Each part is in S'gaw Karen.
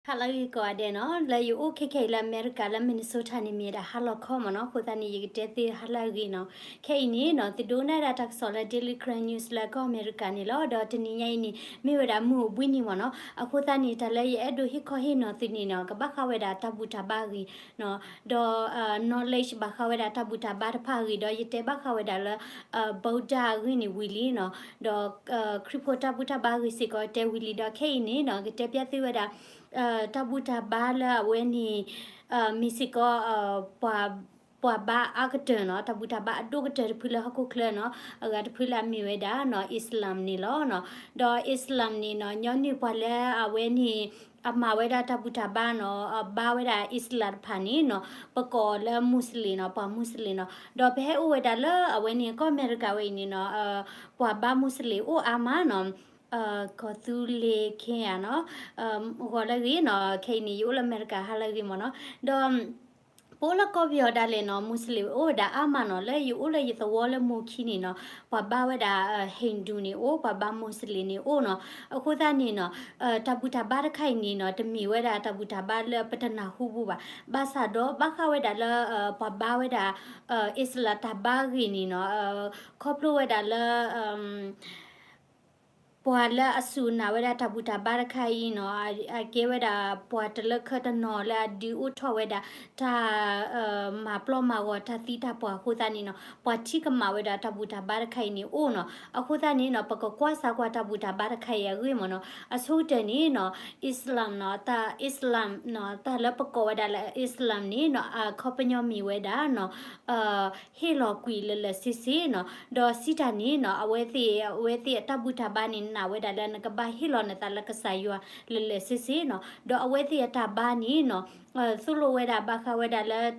ဟါလၢအဂ့ၤကိးဂၤဒဲးနီၤ, လၢယအိၣ်ခဲခဲအံၤလၢအမဲရကၤလၢ Minnesota န့ၣ် မ့ၢ်ဝဲဒၣ်ဟါလီၤခီမ့ၢ်နီၤ, အဃိသတးန့ၣ် ယကတဲသ့ဟါလၢအဂ့ၤနီၤ. ခဲအံၤန့ၣ်နီၤ သုဒိကနၣ်ဝဲဒၣ်တၢ်ကစီၣ်လၢ Daily Karen News လၢကီၢ်အမဲရကၤန့ၣ်လီၤ. ဒီးတနံၤညါအံၤန့ၣ် မ့ၢ်ဝဲဒၣ်မုၢ်အိၣ်ဘှံးနံၤမ့ၢ်နီၤ, အဃိသတးန့ၣ် တၢ်လၢယအဲၣ်ဒိးဟ့ၣ်ခီဟ့ၣ်နီၤသုန့ၣ်နီၤ ကဘၣ်ဃးဝဲဒၣ်တၢ်ဘူၣ်တၢ်ဘါအဂ့ၢ်နီၤ, ဒီး knowledge ဘၣ်ဃးဝဲဒၣ်တၢ်ဘူၣ်တၢ်ဘါတဖၣ်အဂ့ၢ်, ဒီးယတဲဘၣ်ဃးဝဲဒၣ်လၢ ဗုဒ္ဓ အဂ့ၢ်န့ၣ်ဝံၤလံနီၤ, ဒီး ခရံာ်ဖိတၢ်ဘူၣ်တၢ်ဘါအဂ့ၢ်စ့ၢ်ကီးတဲဝံၤလံ, ဒီးခဲအံၤန့ၣ်နီၤ ကတဲပျးသုဝဲဒၣ် တၢ်ဘူၣ်တၢ်ဘါလၢအဝဲန့ၣ် မ့ၢ်စ့ၢ်ကီး ပှၤ ပှၤဘါအါကတၢၢ်နီၤ, တၢ်ဘူၣ်တၢ်ဘါအဒိၣ်ကတၢၢ်တဖုလၢဟီၣ်ခိၣ်ချၢနီၤ, အဂၤတဖုလၢအမ့ၢ်ဝဲဒၣ်နီၤ Islam န့ၣ်လီၤနီၤ. ဒီး Islam န့ၣ်နီၤ ညီနုၢ်ပှၤလၢအဝဲန့ၣ် အမၤဝဲဒၣ်တၢ်ဘူၣ်တၢ်ဘါနီၤ, ဘါဝဲဒၣ် Islam တဖၣ်န့ၣ်နီၤ ပကိးလၢ Muslim နီၤ, ပှၤ Muslim နီၤ. ဒီးပဟဲအိၣ်ဝဲဒၣ်လၢအဝဲန့ၣ် ကီၢ်အမဲရကၤဝဲအံၤန့ၣ်နီၤ ပှၤဘါ Muslim အိၣ်အါမးနီၤ, ကီၢ်သူလ့ၤ ခဲအံၤနီၤ ဂီၤလၢအဂ့ၤနီၤ, ခဲအံၤန့ၣ် ယအိၣ်လၢအမဲရကၤဟါလၢအဂ့ၤမ့ၢ်နီၤ. ဒီး ပအိၣ်လၢကီၢ်ပယီၤဒၣ်လဲာ်နီၤ Muslim အိၣ်ဝဲဒၣ်အါမးနီၤ, လၢယအိၣ်လၢယသဝီလၢမိၢ်ခံန့ၣ်နီၤ ပှၤဘါဝဲဒၣ် Hindu န့ၣ်အိၣ်, ပှၤဘါ Muslim န့ၣ်အိၣ်နီၤ. အဃိသတးန့ၣ်နီၤ တၢ်ဘူၣ်တၢ်ဘါတခါအံၤန့ၣ်နီၤ တမ့ၢ်ဝဲဒၣ်တၢ်ဘူၣ်တၢ်ဘါလၢပတနၢ်ဟူဘူးဘၣ်. ဘၣ်ဆၣ်ဒီးဘၣ်ဃးဝဲဒၣ်လၢ ပှၤဘါဝဲဒၣ် Islam တၢ်ဘါအဂ့ၢ်န့ၣ်နီၤ ခီဖျိဝဲဒၣ်လၢ ပှၤလၢအစူၢ်နာ်ဝဲဒၣ်တၢ်ဘူၣ်တၢ်ဘါတခါအံၤနီၤ အကဲဝဲဒၣ်ပှၤတလၢခၢတနီၤလၢအဒုးအိၣ်ထီၣ်ဝဲဒၣ် တၢ် မၤပျီမၤဂီၤတၢ်သံတၢ်ပှၢ်အဃိသတးန့ၣ်နီၤ ပှၤထံၣ်ကမၣ်ဝဲဒၣ်တၢ်ဘူၣ်တၢ်ဘါတခါအံၤန့ၣ်အိၣ်နီၤ. အဃိသတးန့ၣ်နီၤ ပကကွၢ်စၢ်ကွၢ်တၢ်ဘူၣ်တၢ်ဘါတခါအံၤအဂ့ၢ်မ့ၢ်နီၤ. အဆိကတၢၢ်န့ၣ်နီၤ Islam နီၤ တၢ် Islam နီၤ တၢ်လၢပကိးဝဲဒၣ်လၢ Islam န့ၣ်နီၤ အခီပညီမ့ၢ်ဝဲဒၣ်နီၤ ဟ့ၣ်လီၤကွံာ်လၢာ်လၢာ်ဆ့ဆ့နီၤ. ဒီးစံးတၢ်န့ၣ်နီၤ အဝဲသ့ၣ် အဝဲသ့ၣ်အတၢ်ဘူၣ်တၢ်ဘါန့ၣ် နာ်ဝဲဒၣ်လၢနကဘၣ်ဟ့ၣ်လီၤနသးလၢကစၢ်ယွၤလၢာ်လၢာ်ဆ့ဆ့နီၤ. ဒီးအဝဲသ့ၣ်အတၢ်ဘါန့ၣ်နီၤ သိၣ်လိဝဲဒၣ်ဘၣ်ဃးဝဲဒၣ်လၢ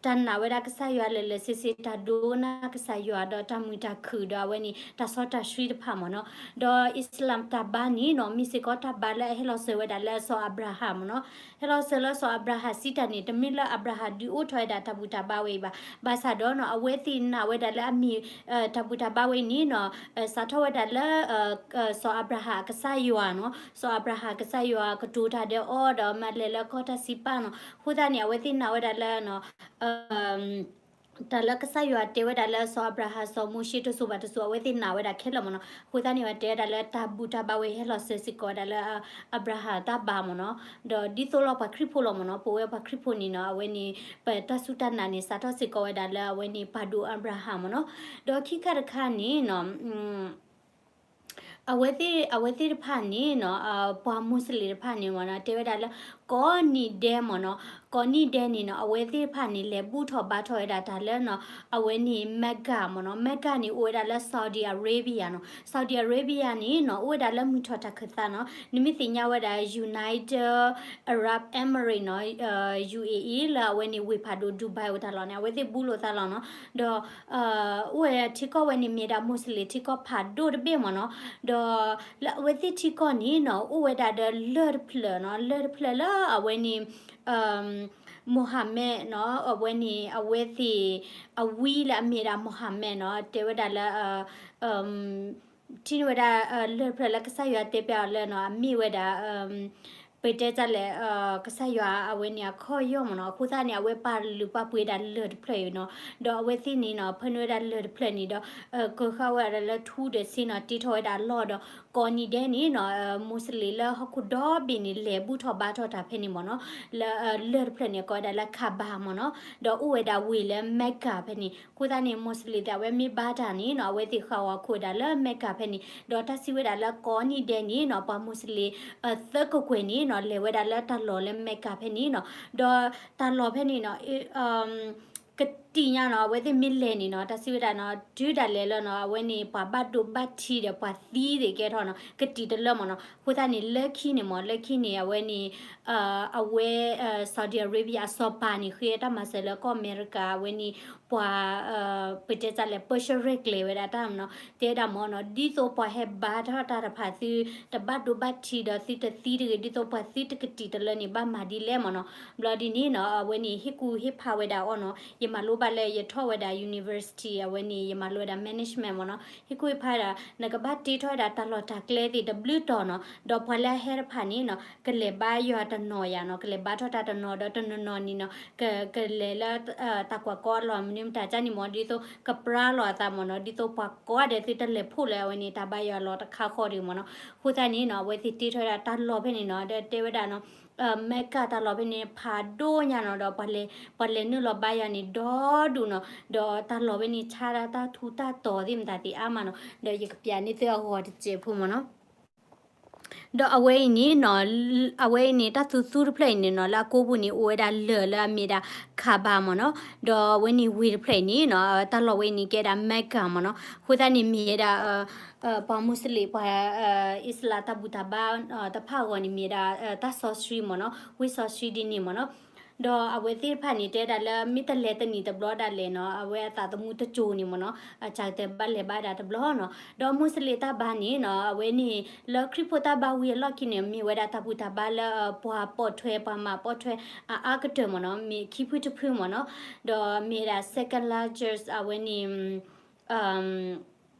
တၢ်နာ်ဝဲဒၣ်ကစၢ်ယွၤလၢာ်လၢာ်ဆ့ဆ့ တၢ်ဒိကနၣ်ကစၢ်ယွၤ ဒီးတၢ်မုာ်တၢ်ခုၣ် ဒီးအဝဲန့ၣ် တၢ်စီတၢ်ဆှံတဖၣ်မ့ၢ်နီၤ. ဒီး Islam တၢ်ဘါန့ၣ်နီၤ မ့ၢ်စ့ၢ်ကီးတၢ်ဘါလၢအဟဲလီၤစၢၤဝဲဒၣ်လၢစီၤအၤဘြၤဟၣ်မ့ၢ်နီၤ. ဟဲလီၤစၢၤလၢစီၤအၤဘြၤဟၣ်စံးတၢ်န့ၣ် တမ့ၢ်လၢအၤဘြၤဟၣ်ဒုးအိၣ်ထီၣ်ဝဲဒၣ်တၢ်ဘူၣ်တၢ်ဘါဝဲအံၤဘၣ်. ဘၣ်ဆၣ်ဒီးနီၤ အဝဲသ့ၣ်နာ်ဝဲဒၣ်လၢအမ့ၢ် တၢ်ဘူၣ်တၢ်ဘါဝဲန့ၣ်နီၤ စးထီၣ်ဝဲဒၣ်လၢ စီၤအၤဘြၤဟၣ်အကစၢ်ယွၤနီၤ. စီၤအၤဘြၤဟၣ်ကစၢ်ယွၤကတိၤတၢ်ဒီးအီၤ ဒီးမၤလဲၤလၢကီၢ်တၢ်စံးပာ်နီၤ. အဃိသတးန့ၣ် အဝဲသ့ၣ်နာ်ဝဲဒၣ်လၢ တၢ်လၢကစၢ်ယွၤတဲဝဲဒၣ်လၢစီၤအၤဘြၤဟၣ် စီၤမိၤၡ့တစိၤဘၣ်တစိၤ အဝဲသ့ၣ်နာ်ဝဲဒၣ်ခဲလၢာ်မ့ၢ်နီၤ. အဃိသတးန့ၣ် အဝဲတဲဝဲဒၣ်လၢတၢ်ဘူၣ်တၢ်ဘါဝဲဟဲလီၤစၢၤစ့ၢ်ကီးဝဲဒၣ်လၢ အၤဘြၤဟၣ်တၢ်ဘါမ့ၢ်နီၤ. ဒီးဒ်သိးလီၤပှၤခရံာ်ဖိလီၤမ့ၢ်နီၤ. ပဝဲပှၤခရံာ်ဖိန့ၣ်နီၤ အဝဲန့ၣ် ပတၢ်စူၢ်တၢ်နာ်န့ၣ် စးထီၣ်စ့ၢ်ကီးဝဲဒၣ်လၢအဝဲန့ၣ် ပၢ်ဒိၣ်အၤဘြၤဟၣ်မ့ၢ်နီၤ. ဒီးခံခါတခါန့ၣ်နီၤ အဝဲသ့ၣ် အဝဲသ့ၣ်တဖၣ်န့ၣ်နီၤ ပှၤ Muslim တဖၣ်န့ၣ်မ့ၢ်နီၤ တဲဝဲဒၣ်လၢ ကိးနံၤဒဲးမ့ၢ်နီၤ, ကိးနံၤဒဲးန့ၣ်နီၤ အဝဲသ့ၣ်တဖၣ်န့ၣ် လဲၤဘူၣ်ထီၣ်ဘါထီၣ်ဝဲဒၣ်တၢ်လၢနီၤ အဝဲန့ၣ် Mecca မ့ၢ်နီၤ. Mecca န့ၣ်အိၣ်ဝဲဒၣ်လၢ Saudi Arabia နီၤ. Saudi Arabia န့ၣ်နီၤ အိၣ်ဝဲဒၣ်လၢမုၢ်ထီၣ်တၢ်ခၢၣ်သးနီၤ နမ့ၢ်သ့ၣ်ညါဝဲဒၣ် United Arab Emirates နီၤ UAE လၢအဝဲန့ၣ်ဝ့ၢ်ဖးဒိၣ် Dubai အိၣ်တၢ်လီၢ်န့ၣ် အဝဲသ့ၣ်ဘူးလိာ်သးလီၤနီၤ. ဒီး အိၣ်ဝဲထံကီၢ်ဝဲန့ၣ်မ့ၢ်ဒၣ် Muslim ထံကီၢ်ဖးဒိၣ်တဘ့ၣ်မ့ၢ်နီၤ. ဒီးလၢအဝဲသ့ၣ်ထံကီၢ်န့ၣ်နီၤ အိၣ်ဝဲဒၣ်ဒီးလၢၢ်တဖျၢၣ်နီၤ လၢၢ်တဖျၢၣ်လၢအဝဲန့ၣ် Mohammed နီၤ အဝဲန့ၣ် အဝဲသ့ၣ် အဝံလၢအမ့ၢ်ဒၣ် Mohammed နီၤ တဲဝဲဒၣ်လၢ ထံၣ်န့ၢ်ဝဲဒၣ် လၢၢ်တဖျၢၣ်လၢကစၢ်ယွၤတဲပျးအီၤလၢနီၤ အမ့ၢ်ဝဲဒၣ် ပတဲတၢ်လဲၣ် ကစၢ်ယွၤအဝဲန့ၣ်အခီၣ်ယီၢ်မ့ၢ်နီၤ. အဃိသတးန့ၣ် အဝဲပာ်လုၢ်ပာ်ပှ့ၤဒၣ်လၢၢ်တဖျၢၣ်အံၤနီၤ. ဒီးအဝဲသ့ၣ်န့ၣ်နီၤ ဖၢနုာ်ဝဲဒၣ်လၢၢ်တဖျၢၣ်န့ၣ်ဒီး ကၢၤဃာ်ဝဲဒၣ်လၢထူဒီးစ့နီၤ တ့ထီၣ်ဝဲဒၣ်အလီၢ်ဒီး ကိးနံၤဒဲးန့ၣ်နီၤ Muslim လၢဟီၣ်ခိၣ်ဒီဘ့ၣ်န့ၣ် လဲၤဘူၣ်ထီၣ်ဘါထီၣ်တၢ်ဖဲန့ၣ်မ့ၢ်နီၤ လၢ လၢၢ်တဖျၢၣ်န့ၣ် ကိးဝဲဒၣ်လၢ Kaaba မ့ၢ်နီၤ ဒီးအိၣ်ဝဲဒၣ်ဝ့ၢ်လၢ Mecca ဖဲန့ၣ်. အဃိသတးန့ၣ် Muslim သ့ၣ် အဝဲမ့ၢ်ဘါတၢ်န့ၣ်နီၤ အဝဲသ့ၣ်ဃၣ်ဝါခိၣ်ဝဲဒၣ်လၢ Mecca ဖဲန့ၣ် ဒီးတၢ်စံးဝဲဒၣ်လၢကိးနံၤဒဲးန့ၣ်နီၤ ပှၤ Muslim သၢကကွဲၢ်န့ၣ်နီၤ လဲၤဝဲဒၣ်လၢတၢ်လီၢ်လၢ Mecca ဖဲန့ၣ်နီၤ ဒီးတၢ်လီၢ်ဖဲန့ၣ်နီၤ ကတံၢ်ညါနီၤ အဝဲသ့ၣ်မ့ၢ်လဲၤန့ၣ်နီၤ တၢ်စံးဝဲဒၣ်နီၤ တုၤဒၣ်လဲာ်လၢနီၤ အဝဲန့ၣ် ပှၤဘၣ်ဒိဘၣ်ထံးဒီးပှၤသံသ့ၣ်ကဲထီၣ်နီၤ ကတံၢ်တလၢမ့ၢ်နီၤ. အဃိသတးန့ၣ် လၢခံန့ၣ်မ့ၢ် လၢခံန့ၣ် အဝဲန့ၣ် အဝဲ Saudi Arabia အစီၤပၤန့ၣ် ဃ့တၢ်မၤစၢၤလၢကီၢ်အမဲရကၤ အဝဲန့ၣ် ပှၤ ပတဲတၢ်လဲၣ် Persia ရဲၣ်ကျဲၤဝဲဒၣ်တၢ်နီၤ တဲဒၣ်မ့ၢ်နီၤ ဒ်သိးပှၤဟဲဘါထီၣ်တၢ်တဖၣ်သု တဘၣ်ဒိဘၣ်ထံးဒီးသုတသံတဂ့ၤ ဒ်သိးပှၤသုတကတံၢ်တလၢန့ၣ် ဘၣ်မၤဒ်လဲၣ်မ့ၢ်နီၤ. ဘျီဒ်န့ၣ်နီၤ အဝဲန့ၣ် ဟ့ၣ်ကူၣ်ဟ့ၣ်ဖးဝဲဒၣ်အီၤနီၤ ယမၤလိ ဘၣ်လၢယထီၣ်ဝဲဒၣ် university အဝဲန့ၣ် ယမၤလိဝဲဒၣ် management မ့ၢ်နီၤ, ဟ့ၣ်ကူၣ်ဟ့ၣ်ဖးဒၣ် နကဘၣ်တ့ထီၣ်ဝဲဒၣ်တၢ်လီၢ်တၢ်ကျဲသ့ၣ်တဘျုးတီၤနီၤ, ဒီးပှၤလၢအဟဲတဖၣ်န့ၣ်နီၤ ကလဲၤဘါယွၤတနီၤယၤနီၤ, ကလဲၤဘါထီၣ်တၢ်တနီၤ ဒီးတနီၤနီၤန့ၣ်နီၤ က ကလဲၤလၢ တၢ်ကွၢ်ကီအလီၢ်မနုၤမတၤကၢ်န့ၣ်မ့ၢ် ဒ်သိးကပြါလီၤအသးမ့ၢ်နီၤ, ဒ်သိးပှၤကိးဂၤဒဲးသုတလဲၤဖှိၣ်လၢအဝဲန့ၣ် တၢ်ဘါယွၤလီၢ်တခါဃီဒံးမ့ၢ်နီၤ, အဃိသတးန့ၣ်နီၤ အဝဲသ့ၣ်တ့ထီၣ်ဝဲဒၣ်တၢ်လီၢ်ဖဲန့ၣ်နီၤ ဒီးတဲဝဲဒၣ်နီၤ Mecca တၢ်လီၢ်ဖဲန့ၣ် ဖးဒိၣ်ညါနီၤ ဒီးပှၤလဲၤ ပှၤလဲၤနုာ်လီၤဘါယွၤန့ၣ်ဒီဒူၣ်နီၤ, ဒီးတၢ်လီၢ်ဖဲန့ၣ် ဆါဒၣ်တၢ်ထူးတၢ်တီၤသ့ၣ်မတၤသ့ၣ်အါမးနီၤ, ဒီးယကပျးန့ၢ်သုအဂီၤတစဲးဖိမ့ၢ်နီၤ. ဒီးအဝဲအံၤန့ၣ်နီၤ အဝဲအံၤန့ၣ် တၢ်သူသူတဖျၢၣ်အံၤန့ၣ်နီၤ လၢအကိးပူၤန့ၣ် အိၣ်ဝဲဒၣ်လၢၢ်လၢအမ့ၢ်ဒၣ် Kaaba မ့ၢ်နီၤ, ဒီးအဝဲန့ၣ်ဝ့ၢ်တဖျၢၣ်အံၤန့ၣ်နီၤ တၢ်လီၢ်ဝဲအံၤန့ၣ် ကဲဒၣ် Mecca မ့ၢ်နီၤ, အဃိသတးန့ၣ်မ့ၢ်ဝဲဒၣ် ပှၤမူစလ့ၣ် ပှၤ အံၣ်စလၣ်တၢ်ဘူၣ်တၢ်ဘါ တဖၣ်အဂီၢ်န့ၣ် မ့ၢ်ဝဲဒၣ် တၢ်စီဆှံမ့ၢ်နီၤ, ဝ့ၢ်စီဆှံဒ်န့ၣ်မ့ၢ်နီၤ. ဒီးအဝဲသ့ၣ်တဖၣ်န့ၣ် တဲဝဲဒၣ်လၢ မ့ၢ်တလဲၤတနံၣ်တဘျီဒၣ်လဲာ်နီၤ အဝဲအသးသမူတစိၤန့ၣ်မ့ၢ်နီၤ, အစှၤကတၢၢ်ဘၣ်လဲၤဘါဒၣ်တဘျီနီၤ. ဒီးမူစလ့ၣ်တၢ်ဘါန့ၣ်နီၤ အဝဲန့ၣ် လၢခရံာ်ဖိတၢ်ဘါဝံၤအလီၢ်ခံန့ၣ် မ့ၢ်ဝဲဒၣ်တၢ်ဘူၣ်တၢ်ဘါလၢ ပှၤပိာ်ထွဲ ပှၤမၤပိာ်ထွဲ အအါကတၢၢ်မ့ၢ်နီၤ, မ့ၢ်ခံဖုတဖုမ့ၢ်နီၤ. ဒီးမ့ၢ်ဝဲဒၣ် second largest အဝဲန့ၣ်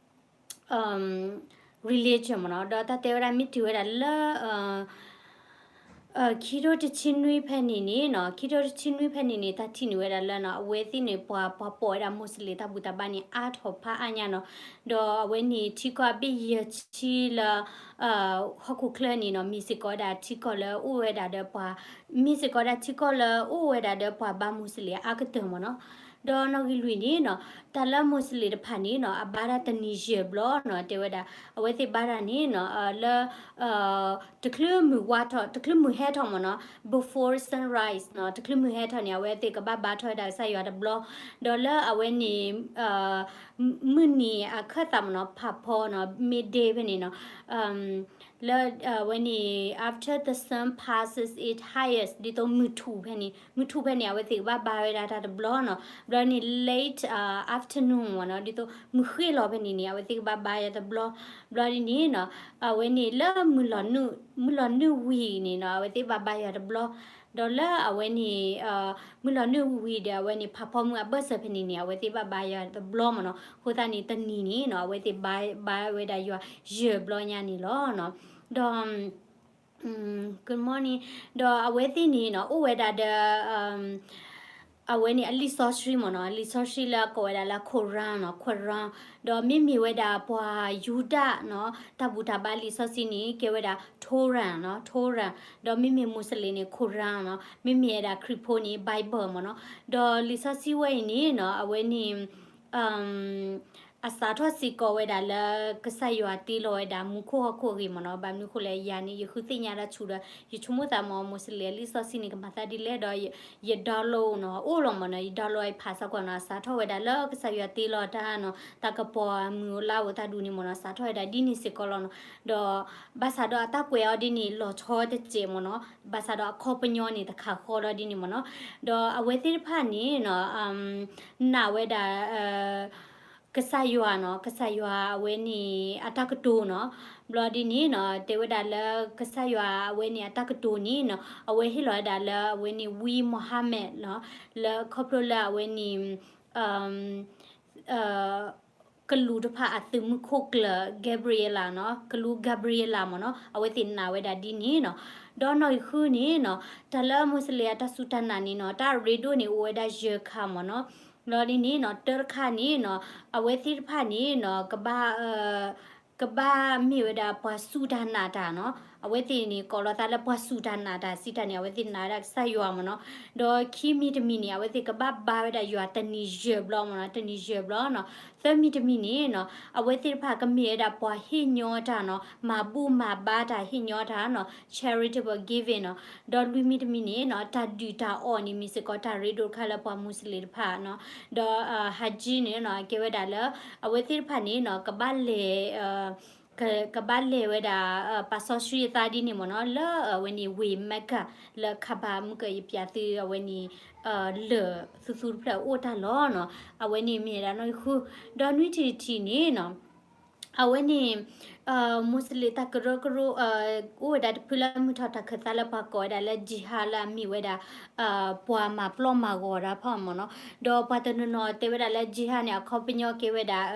religion မ့ၢ်နီၤ. ဒီးတၢ်တဲဝဲဒၣ်မ့ၢ်တုၤဝဲဒၣ်လၢ ခံထိတဆံနွံဖဲန့ၣ်န့ၣ်နီၤ, ခံထိတဆံနွံဖဲန့ၣ်န့ၣ် တၢ်ထံၣ်န့ၢ်ဝဲဒၣ်လၢနီၤ အဝဲသ့ၣ်န့ၣ် ပှၤ ပှၤပိာ်ဝဲဒၣ်မူစလ့ၣ်တၢ်ဘူၣ်တၢ်ဘါန့ၣ် အါထီၣ်ဖးအါညါနီၤ. ဒီးအဝဲန့ၣ်ထံကီၢ်အဘ့ၣ်ယဲၢ်ဆံလၢ ဟီၣ်ခိၣ်ချၢန့ၣ်နီၤ မ့ၢ်စ့ၢ်ကီးဝဲဒၣ်ထံကီၢ်လၢအိၣ်ဝဲဒၣ်ဒီးပှၤ မ့ၢ်စ့ၢ်ကီးဝဲဒၣ်ထံကီၢ်လၢအိၣ်ဝဲဒၣ်ဒီးပှၤဘါမူစလ့ၣ်အါကတၢၢ်မ့ၢ်နီၤ. ဒီးနီၣ်ဂံၢ်လွံၢ်န့ၣ်နီၤ တၢ်လၢမူစလ့ၣ်တဖၣ်န့ၣ်နီၤ အဘါတၢ်တနံၤယဲၢ်ဘျီနီၤ တဲဝဲဒၣ် အဝဲသ့ၣ်ဘါတၢ်န့ၣ်နီၤ လၢ တချုးမုၢ်ဝါထီၣ် တချုးမုၢ်ဟဲထီၣ်မ့ၢ်နီၤ before sunrise နီၤ တချုးမုၢ်ဟဲထီၣ်န့ၣ် အဝဲသ့ၣ်ကဘၣ်ဘါထီၣ်ဝဲဒၣ်ကစၢ်ယွၤတဘျီ, ဒီးလၢအဝဲန့ၣ် မုၢ်နံၤအခၢၣ်သးမ့ၢ်နီၤ ဖးဖီနီၤ midday ဖဲန့ၣ်နီၤ လၢအဝဲန့ၣ် after the sun passes its highest ဒ်သိးမုၢ်ထူၣ်ဖဲန့ၣ် မုၢ်ထူၣ်ဖဲန့ၣ် အဝဲသ့ၣ်ကဘၣ်ဘါဝဲဒၣ်တၢ်တဘျီနီၤ. ဘျီန့ၣ် late afternoon မ့ၢ်နီၤ ဒ်သိးမုၢ်ဃ့ၢ်လီၤဖဲန့ၣ်န့ၣ် အဝဲသ့ၣ်ကဘၣ်ဘါယွၤတဘျီ. ဘျီဒ်န့ၣ်နီၤ အဝဲန့ၣ်လၢ မုၢ်လီၤနုာ်ဝံၤန့ၣ်နီၤ အဝဲသ့ၣ်ဘၣ်ဘါယွၤတဘျီ. ဒီးလၢအဝဲန့ၣ် မုၢ်လီၤနုာ်ဝံၤဒီး အဝဲန့ၣ် ဖးဖီမုၢ်အဘၢၣ်စၢၤဖဲန့ၣ်န့ၣ် အဝဲသ့ၣ်ဘၣ်ဘါယွၤတဘျီမ့ၢ်နီၤ. အဃိသတးန့ၣ် တနံၤန့ၣ်နီၤ အဝဲသ့ၣ်ဘါဝဲဒၣ်ယွၤယဲၢ်ဘျီညါန့ၣ်လီၤ. ဒီး good morning ဒီးအဝဲသ့ၣ်န့ၣ်နီၤ အိၣ်ဝဲဒၣ်ဒီး အဝဲန့ၣ်အလံာ်စီဆှံမ့ၢ်နီၤ အလံာ်စီဆှံလၢအကိးဝဲဒၣ်လၢ Quran နီၤ Quran ဒီးမ့မ့ၢ်ဝဲဒၣ်ပှၤယူဒၤနီၤ တၢ်ဘူၣ်တၢ်ဘါလံာ်စီဆှံန့ၣ် ကဲဝဲဒၣ် Torah နီၤ Torah ဒီးမ့မ့ၢ်မူစလ့ၣ်န့ၣ် Quran နီၤ မ့မ့ၢ်ဝဲဒၣ်ခရံာ်ဖိန့ၣ် Bible မ့ၢ်နီၤ. ဒီးလံာ်စီဆှံဝဲအံၤန့ၣ်နီၤ အဝဲန့ၣ် အစးထီၣ်စ့ၢ်ကီးဝဲဒၣ်လၢ ကစၢ်ယွၤတ့လီၤဝဲဒၣ်မူခိၣ်ဟီၣ်ခိၣ်အဂ့ၢ်မ့ၢ်နီၤ. ဘၣ်မနုၤအဃိလဲၣ် ယၤန့ၣ် ယဃုသ့ၣ်ညါတၢ်ဆူၣ်ဒီး ယဆိကမိၣ်သးမ့ၢ် မူစလ့ၣ်အလံာ်စီဆှံန့ၣ် ကမၤသးဒ်လဲၣ်ဒီး ယ download နီၤ အိၣ်လီၤမ့ၢ်နီၤ ယ download အဖးစၢ်ကွၢ်နီၤ အစးထီၣ်ဝဲဒၣ်လၢကစၢ်ယွၤတ့လီၤတၢ်နီၤ တၢ်ကပီၤမုၢ်အိၣ်လါအိၣ်တၢ်ဒူၣ်န့ၣ်မ့ၢ်နီၤ စးထီၣ်ဝဲဒၣ်ဒ်န့ၣ်စ့ၢ်ကီးလီၤနီၤ. ဒီး ဘၣ်ဆၣ်ဒီးအတၢ်ကွဲးအီၤဒ်န့ၣ် လီၤဆီတစဲးမ့ၢ်နီၤ ဘၣ်ဆၣ်ဒီးအခီပညီန့ၣ် တခါဃီလီၤဒ်န့ၣ်မ့ၢ်နီၤ. ဒီးအဝဲသ့ၣ်တဖၣ်န့ၣ်နီၤ နာ်ဝဲဒၣ် ကစၢ်ယွၤနီၤ ကစၢ်ယွၤအဝဲန့ၣ် အတၢ်ကတိၤနီၤ. ဘျီဒ်န့ၣ်နီၤ တဲဝဲဒၣ်လၢကစၢ်ယွၤအဝဲန့ၣ် အတၢ်ကတိၤန့ၣ်နီၤ အဝဲဟ့ၣ်လီၤဝဲဒၣ်လၢအဝဲန့ၣ် ဝံ Muhammad နီၤ လၢခီဖျိလၢအဝဲန့ၣ် ကလူးတဖၣ်အသုးမုၢ်ခိၣ်ကျၢၢ် Gabriela နီၤ ကလူး Gabriela မ့ၢ်နီၤ အဝဲသ့ၣ်နာ်ဝဲဒၣ်ဒ်န့ၣ်နီၤ. ဒီးနီၢ်ဂံၢ်ဃုန့ၣ်နီၤ တၢ်လၢမူစလ့ၣ်အတၢ်စူၢ်တၢ်နာ်န့ၣ်နီၤ တၢ်အရ့ဒိၣ်န့ၣ် အိၣ်ဝဲဒၣ်ယဲၢ်ခါမ့ၢ်နီၤ. ဘျီဒ်န့ၣ်နီၤ တၢတခါန့ၣ်နီၤ အဝဲသ့ၣ်တဖၣ်န့ၣ်နီၤ ကဘၣ် ကဘၣ်မ့ၢ်ဝဲဒၣ်ပှၤစူၢ်တၢ်နာ်တၢ်နီၤ. အဝဲသ့ၣ်န့ၣ် ကိးလီၤသးလၢပှၤစူၢ်တၢ်နာ်တၢ် စံးတၢ်န့ၣ် အဝဲသ့ၣ်နာ်ဝဲဒၣ်ကစၢ်ယွၤမ့ၢ်နီၤ. ဒီးခံမံၤတမံၤန့ၣ် အဝဲသ့ၣ်ကဘၣ်ဘါဝဲဒၣ်ယွၤတနံၤယဲၢ်ဘျီမ့ၢ်နီၤ တနံၤယဲၢ်ဘျီနီၤ. သၢမံၤတမံၤန့ၣ်နီၤ အဝဲသ့ၣ်တဖၣ်ကမ့ၢ်ဝဲဒၣ်ပှၤဟ့ၣ်ညီတၢ်နီၤ မၤဘူၣ်မၤဘါတၢ်ဟ့ၣ်ညီတၢ်နီၤ charitable giving နီၤ. ဒီးလွံၢ်မံၤတမံၤန့ၣ်နီၤ တၢ်ဒုၣ်တၢ်အီၣ်န့ၣ် မ့ၢ်စ့ၢ်ကီးတၢ်ရ့ဒိၣ်တခါလၢပှၤမူစလ့ၣ်တဖၣ်နီၤ. ဒီး Hajj န့ၣ်နီၤ ကဲဝဲဒၣ်လၢ အဝဲသ့ၣ်တဖၣ်န့ၣ်နီၤ ကဘၣ်လဲၤ က ကဘၣ်လဲၤဝဲဒၣ် ပာ်စီဆှံအသးဒ်န့ၣ်မ့ၢ်နီၤ လၢအဝဲန့ၣ်ဝ့ၢ် Mecca လၢ Kaaba မုၢ်ကယပျးသုအဝဲန့ၣ် လၢၢ်သူသူတဖျၢၣ်အိၣ်တၢ်လီၤနီၤ. အဝဲန့ၣ်မ့ၢ်ဝဲဒၣ်နီၢ်ဂံၢ်ဃု ဒီးနွံထံၣ်တထံၣ်န့ၣ်နီၤ အဝဲန့ၣ် မူစလ့ၣ်တၢ်ကရၢကရိ အိၣ်ဝဲဒၣ်တဖုလၢမုၢ်ထီၣ်တၢ်ခၢၣ်သးလၢပှၤကိးဝဲဒၣ်လၢ jihad လၢအမ့ၢ်ဝဲဒၣ် ပှၤမၤပျီမၤဂီၤတၢ်ဖီမ့ၢ်နီၤ. ဒီးပှၤတနီၤနီၤတဲဝဲဒၣ်လၢ jihad န့ၣ် အခီပညီကဲဝဲဒၣ်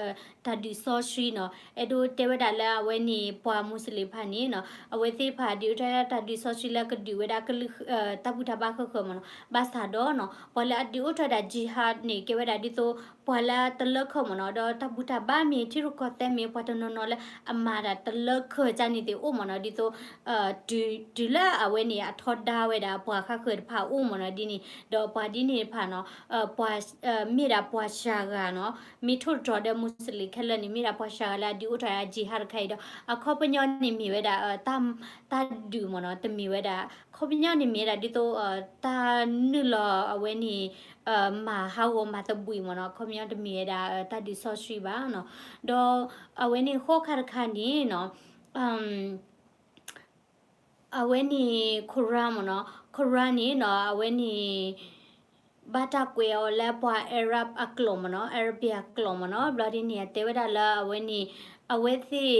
တၢ်ဒုးစီဆှံနီၤ. အဲၣ်ဒိးတဲဝဲဒၣ်လၢအဝဲန့ၣ် ပှၤမူစလ့ၣ်တဖၣ်န့ၣ်နီၤ အဝဲသ့ၣ်တဖၣ်ဒုးအိၣ်ထီၣ်ဒၣ်တၢ်ဒုးစီဆှံလၢကဒုးဝဲဒၣ် တၢ်ဘူၣ်တၢ်ဘါဃၢၤဃၢၤမ့ၢ်နီၤ. ဘၣ်ဆၣ်ဒီးနီၤ ပှၤလၢအဒုးအိၣ်ထီၣ်ဝဲဒၣ် jihad န့ၣ် ကဲဝဲဒၣ်ဒ်သိး ပှၤလၢတလၢခၢၣ်မ့ၢ်နီၤ. ဒီးတၢ်ဘူၣ်တၢ်ဘါမ့ၢ်ထံရူၢ်ကီၢ်သဲးမ့ၢ် ပှၤတနီၤနီၤလၢအမၤဒၣ်တလၢခၢၣ်ကန့ၣ်သ့ၣ်အိၣ်မ့ၢ်နီၤ. ဒ်သိး တုၤလၢအဝဲန့ၣ် အထီဒါဝဲဒၣ်ပှၤဃါဃၢၤတဖၣ်အိၣ်မ့ၢ်နီၤ. ဒ်န့ၣ် ဒီးပှၤဒ်န့ၣ်တဖၣ်နီၤ မ့ၢ်ဒၣ်ပှၤစှၤဂၤနီၤ. မ့ၢ်ထိၣ်တြီၤဒီးမူစလ့ၣ်ခဲလၢာ်န့ၣ် မ့ၢ်ဒၣ်ပှၤစှၤဂၤလၢအဒုးအိၣ်ထီၣ်ဒၣ် jihad တခါအံၤဒီး အခီပညီန့ၣ်မ့ၢ်ဝဲဒၣ် တၢ်ဒုးမ့ၢ်နီၤ. တမ့ၢ်ဝဲဒၣ် အခီပညီန့ၣ်မ့ၢ်ဝဲဒၣ်ဒ်သိး တၢ်နုာ်လီၤအဝဲန့ၣ် မၤဟးဂီၤမၤသဘှံးမ့ၢ်နီၤ. အခီပညီတမ့ၢ်ဝဲဒၣ် တၢ်ဒုးစီဆှံဘၣ်နီၤ. ဒီးအဝဲန့ၣ်ဃိးခါတခါန့ၣ်နီၤ အဝဲန့ၣ် Quran မ့ၢ်နီၤ. Quran န့ၣ်နီၤ အဝဲန့ၣ် ဘၣ်တၢ်ကွဲးအီၤလၢပှၤ Arab အကျိာ်မ့ၢ်နီၤ, Arabic အကျိာ်မ့ၢ်နီၤ. ဘျီဒ်န့ၣ် အတဲဝဲဒၣ်လၢအဝဲန့ၣ် အဝဲသ့ၣ်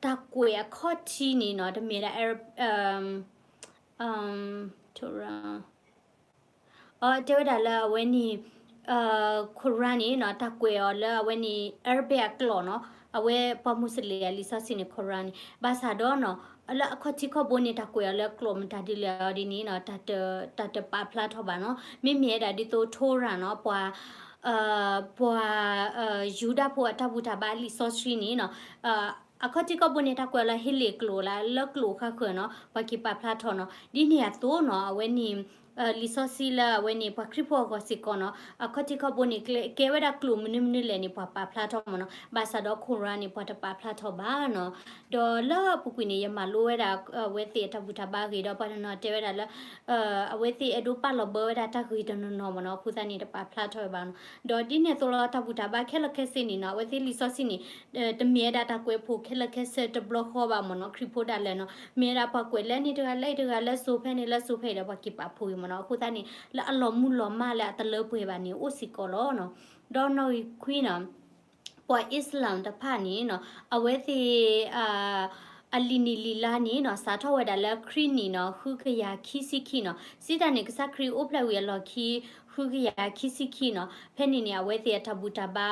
တၢ်ကွဲးအခီၣ်ထံးန့ၣ်နီၤ တမ့ၢ်ဒၣ် Arab Torah တဲဝဲဒၣ်လၢအဝဲန့ၣ် Quran န့ၣ်နီၤ တၢ်ကွဲးအီၤလၢအဝဲန့ၣ် Arabic အကျိာ်နီၤ. အဝဲပှၤမူစလ့ၣ်အလံာ်စီဆှံန့ၣ် Quran န့ၣ် ဘၣ်ဆၣ်ဒီးနီၤ လၢအခီၣ်ထံးခီၣ်ဘိန့ၣ် တၢ်ကွဲးအီၤလၢကျိာ်မတၤဒ်လဲၣ်အီၤဒ်န့ၣ်နီၤ တၢ်တပာ်ဖျါထီၣ်ဘၣ်နီၤ. မ့မ့ၢ်ဝဲဒၣ်ဒ်သိး Torah နီၤ ပှၤ ပှၤယူဒၤဖိအတၢ်ဘူၣ်တၢ်ဘါအလံာ်စီဆှံန့ၣ်နီၤ အခီၣ်ထံးခီၣ်ဘိန့ၣ် တၢ်ကွဲးအီၤလၢဟ့လ့ၣ်ကျိာ်လၢ လၢကျိာ်ဃါဃၢၤနီၤ ပှၤက့ၤပာ်ဖျါထီၣ်နီၤ. ဒ်န့ၣ်အသိးနီၤ အဝဲန့ၣ် လံာ်စီဆှံလၢအဝဲန့ၣ် ပှၤခရံာ်ဖိအဂီၢ်စ့ၢ်ကီးနီၤ အခီၣ်ထံးခီၣ်ဘိန့ၣ် ကဲဝဲဒၣ်ကျိာ်မနုၤမနုၤလဲၣ်န့ၣ် ပှၤပာ်ဖျါထီၣ်မ့ၢ်နီၤ. ဘၣ်ဆၣ်ဒီး Quran န့ၣ် ပှၤတပာ်ဖျါထီၣ်ဘၣ်နီၤ. ဒီးလၢအပူၤကွံာ်န့ၣ် ယမၤလိဝဲဒၣ် အဝဲသ့ၣ်အတၢ်ဘူၣ်တၢ်ဘါအဂ့ၢ်ဒီး ပှၤတနီၤတဲဝဲဒၣ်လၢ အဝဲသ့ၣ်အဲၣ်ဒိးပာ်လီၤဘၢဝဲဒၣ်တၢ်ဂ့ၢ်တနီၤနီၤမ့ၢ်နီၤ အဃိသတးန့ၣ် တပာ်ဖျါထီၣ်ဝဲဘၣ်နီၤ. ဒီးဒ်န့ၣ်အသိးလီၤ တၢ်ဘူၣ်တၢ်ဘါခဲလၢာ်ခဲဆ့န့ၣ်နီၤ အဝဲသ့ၣ်လံာ်စီဆှံန့ၣ် တမ့ၢ်ဝဲဒၣ်တၢ်ကွဲးဖိခဲလၢာ်ခဲဆ့တဘျီဃီဘၣ်မ့ၢ်နီၤ ခရံာ်ဖိဒၣ်လဲာ်နီၤ. မ့ၢ်ဝဲဒၣ်ပှၤကွဲးလၢန့ၣ်တဂၤလၢအံၤတဂၤ လၢစိၤဖဲန့ၣ်လၢစိၤဖဲအံၤဒီး ပှၤက့ၤပာ်ဖှိၣ်ဂ့ၤမ့ၢ်နီၤ. အဃိသတးန့ၣ် လၢအလီၤမူလီၤမၢ်လၢအတလၢပှဲၤဘၣ်န့ၣ် အိၣ်စ့ၢ်ကီးလီၤနီၤ. ဒီးနီၣ်ဂံၢ်ခွံနီၤ ပှၤအံၣ်စလၣ်တဖၣ်န့ၣ်နီၤ အဝဲသ့ၣ် အလံာ်နံၣ်လံာ်လါန့ၣ်နီၤ စးထီၣ်ဝဲဒၣ်လၢခရံာ်နံၣ်နီၤ ဃုကယၤခံဆံခံနီၤ. စံးတၢ်န့ၣ် ကစၢ်ခရံာ်အိၣ်ဖျဲၣ်ဝံၤအလီၢ်ခံ ဃုကယၤခံဆံခံနီၤ ဖဲန့ၣ်န့ၣ် အဝဲသ့ၣ်အတၢ်ဘူၣ်တၢ်ဘါ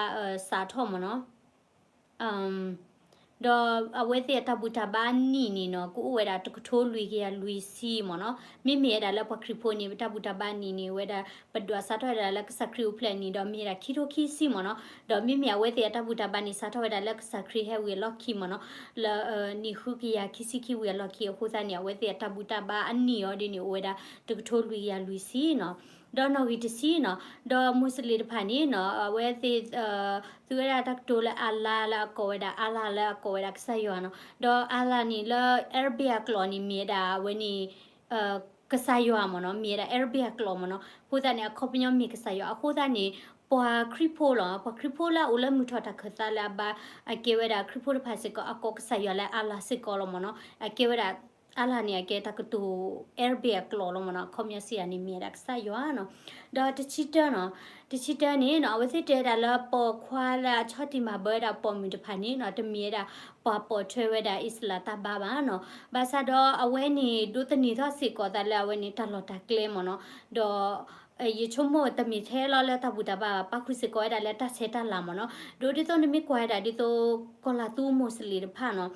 စးထီၣ်မ့ၢ်နီၤ ဒီးအဝဲသ့ၣ်အတၢ်ဘူၣ်တၢ်ဘါနံၣ်န့ၣ်နီၤ ကအိၣ်ဝဲဒၣ်တကထိလွံၢ်ကယၤလွံၢ်ဆံမ့ၢ်နီၤ. မ့မ့ၢ်ဝဲဒၣ်လၢပှၤခရံာ်ဖိန့ၣ် ပတၢ်ဘူၣ်တၢ်ဘါနံၣ်န့ၣ် ဝဲဒၣ်ပဒွးစးထီၣ်ဝဲဒၣ်လၢကစၢ်ခရံာ်အိၣ်ဖျဲၣ်နံၣ်ဒီးမ့ၢ်ဝဲဒၣ်ခံထိခံဆံမ့ၢ်နီၤ. ဒီးမ့မ့ၢ်အဝဲသ့ၣ်အတၢ်ဘူၣ်တၢ်ဘါန့ၣ် စးထီၣ်ဝဲဒၣ်လၢကစၢ်ခရံာ်ဟဲဝံၤအလီၢ်ခံမ့ၢ်နီၤ လၢနံၣ်ဃုကယၤခံဆံခံဝံၤအလီၢ်ခံ အဃိသတးန့ၣ် အဝဲသ့ၣ်အတၢ်ဘူၣ်တၢ်ဘါအနံၣ်အီၤဒ်န့ၣ် အိၣ်ဝဲဒၣ်တကထိလွံၢ်ကယၤလွံၢ်ဆံနီၤ. ဒီးနီၣ်ဂံၢ်တဆံနီၤ ဒီးမူစလ့ၣ်တဖၣ်န့ၣ်နီၤ အဝဲသ့ၣ် သူဝဲဒၣ်တၢ်ကတိၤလၢ Allah လၢအကိးဝဲဒၣ် Allah လၢအကိးဝဲဒၣ်ကစၢ်ယွၤနီၤ. ဒီး Allah န့ၣ်လၢ Arabic အကျိာ်န့ၣ် မ့ၢ်ဝဲဒၣ်အဝဲန့ၣ် ကစၢ်ယွၤမ့ၢ်နီၤ မ့ၢ်ဝဲဒၣ် Arabic အကျိာ်မ့ၢ်နီၤ. အဃိသတးန့ၣ် အခီပညီမ့ၢ်ကစၢ်ယွၤ အဃိသတးန့ၣ် ပှၤခရံာ်ဖိလီၤ ပှၤခရံာ်ဖိလၢအအိၣ်လၢမုၢ်ထီၣ်တၢ်ခၢၣ်သးလၢအဘါ အကဲဝဲဒၣ်ခရံာ်ဖိတဖၣ်စ့ၢ်ကီး အကိးကစၢ်ယွၤလၢ Allah စ့ၢ်ကီးလီၤမ့ၢ်နီၤ. အကဲဝဲဒၣ် Allah န့ၣ် အကဲတၢ်ကတိၤ Arabic အကျိာ်လီၤမ့ၢ်နီၤ. အခီပညီစံးယၤန့ၣ် မ့ၢ်ဝဲဒၣ်ကစၢ်ယွၤနီၤ. ဒီးတဆံတၢနီၤ တဆံတၢန့ၣ်နီၤ အဝဲသ့ၣ်တဲဝဲဒၣ်လၢပိာ်ခွါလၢအဆီၣ်တံၢ်မၤဘၢဝဲဒၣ်ပိာ်မုၣ်တဖၣ်န့ၣ်နီၤ တမ့ၢ်ဝဲဒၣ်ပှၤပိာ်ထွဲဝဲဒၣ်အံၣ်စလၣ်တၢ်ဘါဘၣ်နီၤ. ဘၣ်ဆၣ်ဒီးအဝဲန့ၣ် ဒိးသန့ၤထီၣ်စ့ၢ်ကီးသးလၢအဝဲန့ၣ် တၢ်လီၢ်တၢ်ကျဲမ့ၢ်နီၤ. ဒီး ယဆိကမိၣ်တမ့ၢ်ထဲလီၤလၢတၢ်ဘူၣ်တၢ်ဘါဘၣ် ပာ်ဃုာ်စ့ၢ်ကီးဝဲဒၣ်လၢတၢ်ဆဲးတၢ်လၤမ့ၢ်နီၤ. ဒ်သိးဒ်သိးနမ့ၢ်ကွၢ်ဝဲဒၣ်ဒ်သိး ကီၢ်လၤသူမူးစလ့ၣ်တဖၣ်နီၤ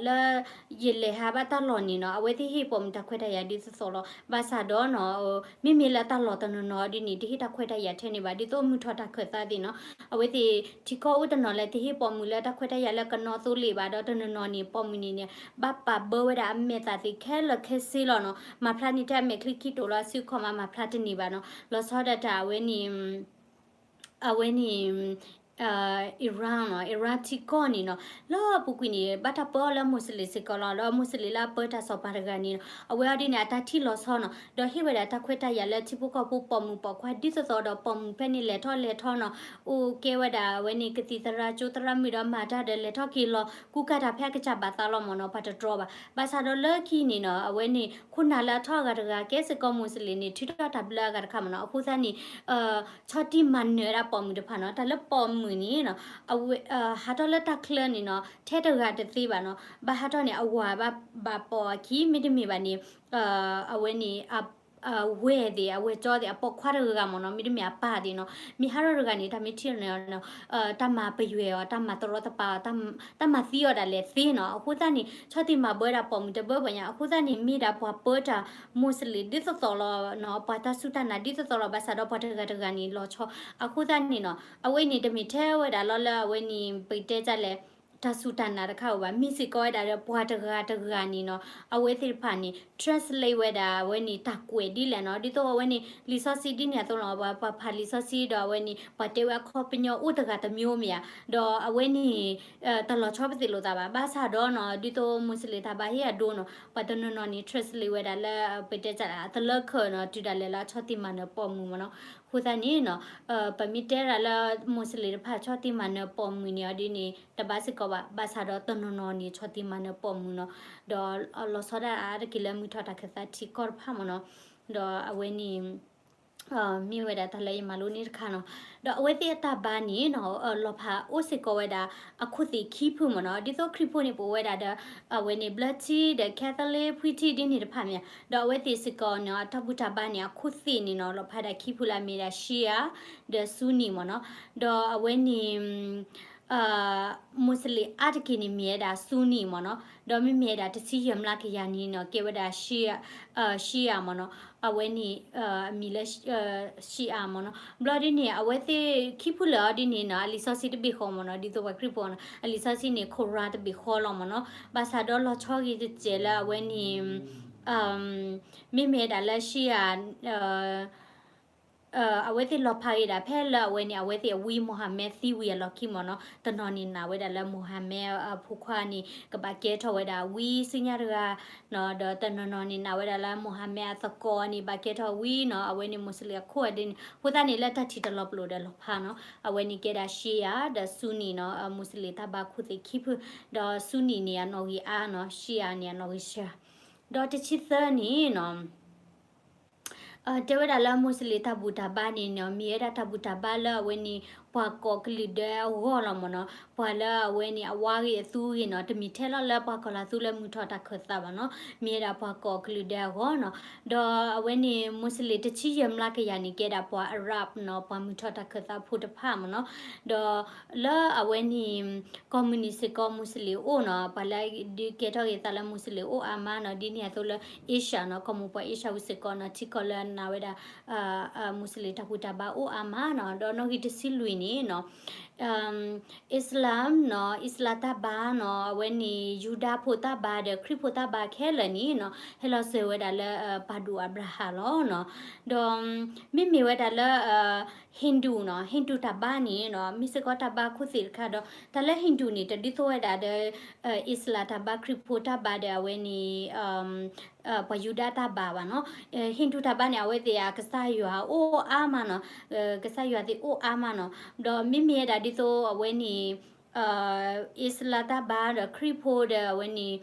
လၢ ယလဲၤဟးဘၣ်တၢ်လီၢ်န့ၣ်နီၤ အဝဲသ့ၣ်ဟ့ၣ်ပိာ်မုၣ်တၢ်ခွဲးတၢ်ယာ်ဒ်သိးသိးလီၤ. ဘၣ်ဆၣ်ဒီးနီၤ မ့မ့ၢ်လၢတၢ်လီၢ်တနီၤနီၤဒ်န့ၣ် တဟ့ၣ်တၢ်ခွဲးတၢ်ယာ်ထဲန့ၣ်ဘၣ် ဒ်သိးမုၢ်ထီၣ်တၢ်ခၢၣ်သးသ့ၣ်နီၤ အဝဲသ့ၣ်ထံကီၢ်အိၣ်တနီၤလၢတဟ့ၣ်ပိာ်မုၣ်လၢတၢ်ခွဲးတၢ်ယာ်လၢကနီသ့လံဘၣ်ဒီးတနီၤနီၤန့ၣ် ပိာ်မုၣ်န့ၣ်န့ၣ် ဘၣ်ပာ်ဘၢဝဲဒၣ်အမဲာ်သၣ်သ့ၣ်ခဲလၢာ်ခဲဆ့လီၤနီၤ. မၤဖျါန့ၢ်ထဲအမဲာ်ချံခံတိာ်လီၤ အစုအခီၣ်မးမၤဖျါတန့ၢ်ဘၣ်နီၤ. လီၤဆီဒၣ်တၢ်အဝဲန့ၣ် အဝဲန့ၣ် Iran နီၤ Iran ထံကီၢ်န့ၣ်နီၤ လၢအပူၤကွံာ်န့ၣ် ဘၣ်တၢ်ပၢအီၤလၢမူးစလ့ၣ်စ့ၢ်ကီးလီၤ. ဒီးမူးစလ့ၣ်လၢအပၢတၢ်စီၤပၤတဂၤန့ၣ်နီၤ အဝဲအီၤဒ်န့ၣ် အတၢ်ထံၣ်လီၤဆီနီၤ ဒီးဟ့ၣ်ဝဲဒၣ်တၢ်ခွဲးတၢ်ယာ်လၢထံဖိကီၢ်ဖိပိာ်မုၣ်ပိာ်ခွါဒ်သိးသိးဒီး ပိာ်မုၣ်ဖဲန့ၣ်လဲၤထီၣ်လဲၤထီနီၤ အိၣ်ကဲဝဲဒၣ်အဝဲန့ၣ် ကသံၣ်သရၣ်ကၠိသရၣ်မုၣ်ဒီးမၤတၢ်ဒီးလဲၤထီၣ်က့ၤလီၤ ကူကၤတၢ်ဖဲအကစၢ်ဘၣ်သးလီၤမ့ၢ်နီၤ ပှၤတတြီဘၣ်. ဘၣ်ဆၣ်ဒီးလၢခံန့ၣ်နီၤ အဝဲန့ၣ် ခိၣ်နၢ်လၢအထီၣ်အဂၤတဂၤ ကဲစ့ၢ်ကီးမူးစလ့ၣ်န့ၣ် ထုးထီၣ်တၢ်ဘျၢအဂၤတခါမ့ၢ်နီၤ. အဃိသတးန့ၣ် ဆီၣ်တံၢ်မၤနၢၤဝဲဒၣ်ပိာ်မုၣ်တဖၣ်နီၤ တၢ်လၢ မုၢ်န့ၣ်နီၤ, အဝဲ ဟးထီၣ်လၢတၢ်ချၢန့ၣ်နီၤ ထဲတဂၤတသ့ဘၣ်နီၤ, ဘၣ်ဟးထီၣ်န့ၣ် အဝၤဘၣ် ဘၣ်ပိာ်အခံ မ့တမ့ၢ်ဘၣ်န့ၣ် အဝဲန့ၣ် အဝဲၢ်သ့ၣ် အဝဲၢ်ကၠီသ့ၣ် အပိာ်ခွါတဂၤဂၤမ့ၢ်နီၤ, မ့တမ့ၢ်အပၢ်သ့ၣ်နီၤ, မ့ၢ်ဟးထီၣ်တဂၤန့ၣ် တၢ်မ့ၢ်ထံၣ်န့ၣ် တၢ်မၤပယွဲအီၤ တၢ်မၤတရီတပါအီၤ တၢ်မၤသံအီၤဒၣ်လဲာ်သ့နီၤ. အဃိသတးန့ၣ် ဆီၣ်တံၢ်မၤဘၢဒၣ်ပိာ်မုၣ်တဘၢဘၢညါ, အဃိသတးန့ၣ် မ့ၢ်ဒၣ်ပှၤပၢတၢ် Muslim ဒ်သိးသိးလီၤနီၤ, ပှၤတၢ်စူၢ်တၢ်နာ်ဒ်သိးသိးလီၤ, ဘၣ်ဆၣ်ဒီးပှၤတဂၤတဂၤန့ၣ် လီၤဆီ, အဃိသတးန့ၣ်နီၤ အဝဲန့ၣ်တမ့ၢ်ထဲဝဲဒၣ်လီၤလၢအဝဲန့ၣ် ပတဲတၢ်လဲၣ် တၢ်စူၢ်တၢ်နာ်တခါဧိၤဘၣ်, မ့ၢ်စ့ၢ်ကီးဝဲဒၣ်ဒီးပှၤတဂၤတဂၤန့ၣ်နီၤ, အဝဲသ့ၣ်တဖၣ်န့ၣ် translate ဝဲဒၣ် အဝဲန့ၣ်တၢ်ကွဲးဒ်လဲၣ်နီၤ, ဒ်သိးအဝဲန့ၣ် လံာ်စီဆှံဒ်န့ၣ်အသိးလီၤ, ပှၤ ပှၤဖးလံာ်စီဆှံဒီးအဝဲန့ၣ် ပှၤတဲဝဲအခီပညီအိၣ်တဂၤတမျိုးမ့ၢ်ဧါ, ဒီးအဝဲန့ၣ် တၢ်လီၤဆီပသ့ၣ်လိာ်သးဘၣ်, ဘၣ်ဆၣ်ဒီးနီၤ ဒ်သိး Muslim တၢ်ဘါဟ့ၣ်အဒိနီၤ ပှၤတနီၤနီၤန့ၣ် translate ဝဲဒၣ်လၢ ပတဲတၢ်လဲၣ် အတလၢခၢၣ်နီၤ တုၤဒၣ်လဲာ်လၢအဆီၣ်တံၢ်မၤနၢၤပိာ်မုၣ်မ့ၢ်နီၤ, အဃိသတးန့ၣ်နီၤ ပမ့ၢ်တဲဒၣ်လၢ Muslim တဖၣ်ဆီၣ်တံၢ်မၤနၢၤပိာ်မုၣ်န့ၣ်အီၤဒ်န့ၣ် တဘၣ်စ့ၢ်ကီးဘၣ်, ဘၣ်ဆၣ်ဒီးတနီၤနီၤန့ၣ် ဆီၣ်တံၢ်မၤနၢၤပိာ်မုၣ်နီၤ, ဒီးလီၤဆီဒၣ်အါတက့ၢ်လၢမုၢ်ထီၣ်တၢ်ခၢၣ်သးထံကီၢ်တဖၣ်မ့ၢ်နီၤ, ဒီးအဝဲန့ၣ် မ့ၢ်ဝဲဒၣ်တၢ်လၢယမၤလိန့ၢ်တခါနီၤ, ဒီးအဝဲသ့ၣ်အတၢ်ဘါန့ၣ်နီၤ လီၤဖးအိၣ်စ့ၢ်ကီးဝဲဒၣ် အခိၣ်သ့ၣ်ခံဖုမ့ၢ်နီၤ, ဒ်သိးခရံာ်ဖိန့ၣ် ပအိၣ်ဝဲဒၣ်ဒီး အဝဲန့ၣ် ဘျၢထံ ဒီး Catholic ဖှံထံ ဒ်န့ၣ်တဖၣ်မ့ၢ်ဧါ, ဒီးအဝဲသ့ၣ်စ့ၢ်ကီးနီၤ အတၢ်ဘူၣ်တၢ်ဘါန့ၣ် အခိၣ်သ့ၣ်န့ၣ်နီၤ လီၤဖးဒၣ်ခံဖုလၢအမ့ၢ်ဒၣ် Shia ဒီး Sunni မ့ၢ်နီၤ, ဒီးအဝဲန့ၣ် Muslim အါတက့ၢ်န့ၣ်မ့ၢ်ဝဲဒၣ် Sunni မ့ၢ်နီၤ, ဒီးမ့မ့ၢ်ဝဲဒၣ်တဆံယဲၢ်မျးကယၤန့ၣ်နီၤ ကဲဝဲဒၣ် Shia မ့ၢ်နီၤ, အဝဲန့ၣ် အမံၤလၢ Shia မ့ၢ်နီၤ, ဘျီဒ်န့ၣ် အဝဲသ့ၣ်ခံဖုလၢာ်အီၤဒ်န့ၣ်နီၤ အလံာ်စီဆှံတဘ့ၣ်ဃီမ့ၢ်နီၤ, ဒ်သိးပှၤခရံာ်ဖိနီၤ အလံာ်စီဆှံန့ၣ် Quran တဘ့ၣ်ဃီလီၤမ့ၢ်နီၤ, ဘၣ်ဆၣ်ဒီးလီၤဆီဂ့ၤတစဲးလၢအဝဲန့ၣ် မ့မ့ၢ်ဝဲဒၣ်လၢ Shia အဝဲသ့ၣ်လီၤဖးဂ့ၤဒၣ်ဖဲလၢအဝဲန့ၣ် အဝဲသ့ၣ်အဝံ Muhammad သံဝံၤအလီၢ်ခံမ့ၢ်နီၤ, တနီၤန့ၣ်နာ်ဝဲဒၣ်လၢ Muhammad အဖိခွါန့ၣ် ကဘၣ်ကဲထီၣ်ဝဲဒၣ်ဝံဆူညါတဂၤနီၤ, ဒီးတနီၤနီၤန့ၣ်နာ်ဝဲဒၣ်လၢ Muhammad အသကိးန့ၣ် ဘၣ်ကဲထီၣ်ဝံနီၤ, အဝဲန့ၣ် Muslim အခိၣ်အဒ့န့ၣ်, အဃိသတးန့ၣ်လၢတၢ်ထံၣ်တလီၤပလိာ်ဒီးလီၤဖးနီၤ, အဝဲန့ၣ်ကဲဒၣ် Shia ဒီး Sunni နီၤ, Muslim တၢ်ဘါခိၣ်သ့ၣ်ခံဖု, ဒီး Sunni န့ၣ် အနီၣ်ဂံၢ်အါနီၤ, Shia န့ၣ် အနီၣ်ဂံၢ်စှၤ, ဒီးတဆံသၢန့ၣ်နီၤ တဲဝဲဒၣ်လၢ Muslim တၢ်ဘူၣ်တၢ်ဘါန့ၣ်နီၤ မ့ၢ်ဝဲဒၣ်တၢ်ဘူၣ်တၢ်ဘါလၢအဝဲန့ၣ် ပှၤကိးကလုာ်ဒဲးအဂီၢ်လီၤမ့ၢ်နီၤ, ပှၤလၢအဝဲန့ၣ် အဝါဂ့ၤအသူဂ့ၤနီၤ, တမ့ၢ်ထဲလီၤလၢပှၤကီၢ်လၤသူလၢမုၢ်ထီၣ်တၢ်ခၢၣ်သးဘၣ်နီၤ, မ့ၢ်ဝဲဒၣ်ပှၤကိးကလုာ်ဒဲးအဂီၢ်နီၤ, ဒီးအဝဲန့ၣ် Muslim တဆံယဲၢ်မျးကယၤန့ၣ် ကဲဒၣ်ပှၤ Arab နီၤ, ပှၤမုၢ်ထီၣ်တၢ်ခၢၣ်သးဖိတဖၣ်မ့ၢ်နီၤ, ဒီးလၢအဝဲန့ၣ် ကီၢ်မုၢ်နံၤစ့ၢ်ကီး Muslim အိၣ်နီၤ, ပှၤလၢဒုးကဲထီၣ်ဂ့ၤသးလၢ Muslim အိၣ်အါမးနီၤ, ဒ်န့ၣ်အသိးလၢ Asia နီၤ, ကီၢ်မိၢ်ပှၢ် Asia ဝံၤစ့ၢ်ကီးနီၤ, ထံကီၢ်လၢနာ်ဝဲဒၣ် Muslim တၢ်ဘူၣ်တၢ်ဘါအိၣ်အါမးနီၤ, ဒီးနီၣ်ဂံၢ်တဆံလွံၢ်န့ၣ်နီၤ Islam နီၤ, Islam တၢ်ဘါနီၤ, အဝဲန့ၣ် ယူဒၤဖိတၢ်ဘါဒီးခရံာ်ဖိတၢ်ဘါခဲလၢာ်န့ၣ်နီၤ, ဟဲလီၤစၢၤဝဲဒၣ်လၢ ပၢ်ဒိၣ်အၤဘြၤဟၣ်လီၤနီၤ, ဒီးမ့မ့ၢ်ဝဲဒၣ်လၢ Hindu နီၤ, Hindu တၢ်ဘါန့ၣ်နီၤ, မ့ၢ်စ့ၢ်ကီးတၢ်ဘါခိၣ်သ့ၣ်တခါဒီး တၢ်လၢ Hindu န့ၣ် တဒ်သိးဝဲဒၣ်ဒီး Islam တၢ်ဘါ ခရံာ်ဖိတၢ်ဘါဒီးအဝဲန့ၣ် ပှၤယူဒၤတၢ်ဘါဘၣ်နီၤ, Hindu တၢ်ဘါန့ၣ် အဝဲသ့ၣ်အကစၢ်ယွၤအိၣ်အါမးနီၤ, ကစၢ်ယွၤသ့ၣ်အိၣ်အါမးနီၤ, ဒီးမ့မ့ၢ်ဝဲဒၣ်ဒ်သိးအဝဲန့ၣ် Islam တၢ်ဘါဒီးခရံာ်ဖိဒီးအဝဲန့ၣ်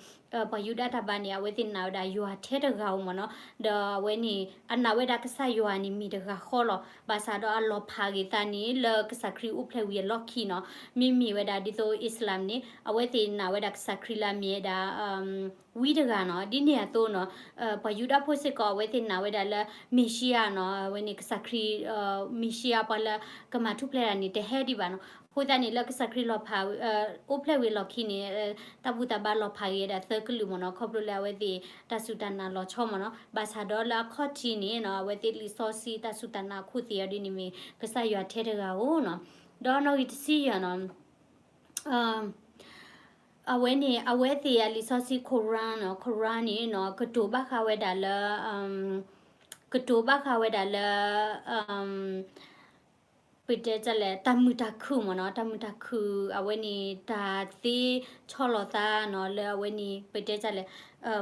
ပှၤယူဒၤတၢ်ဘါန့ၣ် အဝဲသ့ၣ်နာ်ဝဲဒၣ်ယွၤထဲတဂၤဧိၤမ့ၢ်နီၤ, ဒီးအဝဲန့ၣ် အနာ်ဝဲဒၣ်ကစၢ်ယွၤန့ၣ်မ့ၢ်တဂၤဃီလီၤ, ဘၣ်ဆၣ်ဒီးအလီၤဖးဂ့ၤသးန့ၣ် လၢကစၢ်ခရံာ်အိၣ်ဖျဲၣ်ဝံၤအလီၢ်ခံနီၤ, မ့မ့ၢ်ဝဲဒၣ်ဒ်သိး Islam န့ၣ် အဝဲသ့ၣ်နာ်ဝဲဒၣ်ကစၢ်ခရံာ်လၢအမ့ၢ်ဝဲဒၣ် ဝံတဂၤနီၤ, ဒ်န့ၣ်အသိးနီၤ ပှၤယူဒၤဖိစ့ၢ်ကီး အဝဲသ့ၣ်နာ်ဝဲဒၣ်လၢ Messiah နီၤ, အဝဲန့ၣ်ကစၢ်ခရံာ် Messiah ပှၤလၢကမၤထူၣ်ဖျဲးတၢ်န့ၣ် တဟဲဒံးဘၣ်နီၤ, အဃိသတးန့ၣ် လၢကစၢ်ခရံာ်လီၤဖး အိၣ်ဖျဲၣ်ဝံၤအလီၢ်ခံန့ၣ် တၢ်ဘူၣ်တၢ်ဘါလီၤဖးဂ့ၤဝဲဒၣ်သၢကလုာ်မ့ၢ်နီၤ, ခီဖျိလၢအဝဲသ့ၣ်တၢ်စူၢ်တၢ်နာ်လီၤဆီမ့ၢ်နီၤ, ဘၣ်ဆၣ်ဒီးလၢအခီၣ်ထံးန့ၣ်နီၤ အဝဲသ့ၣ်လံာ်စီဆှံတၢ်စူၢ်တၢ်နာ်အခိၣ်သ့ၣ်အီၤဒ်န့ၣ်မ့ၢ် ကစၢ်ယွၤထဲတဂၤဧိၤနီၤ, ဒီးနီၣ်ဂံၢ်တဆံယဲၢ်နီၤ အဝဲန့ၣ် အဝဲသ့ၣ်အလံာ်စီဆှံ Quran နီၤ, Quran န့ၣ်နီၤ ကတိၤဘၣ်ဃးဝဲဒၣ်လၢ ကတိၤဘၣ်ဃးဝဲဒၣ်လၢ ပတဲတၢ်လဲၣ် တၢ်မုာ်တၢ်ခုၣ်မ့ၢ်နီၤ, တၢ်မုာ်တၢ်ခုၣ် အဝဲန့ၣ် တၢ်သ့ဆီလီၤသးနီၤ လၢအဝဲန့ၣ် ပတဲတၢ်လဲၣ်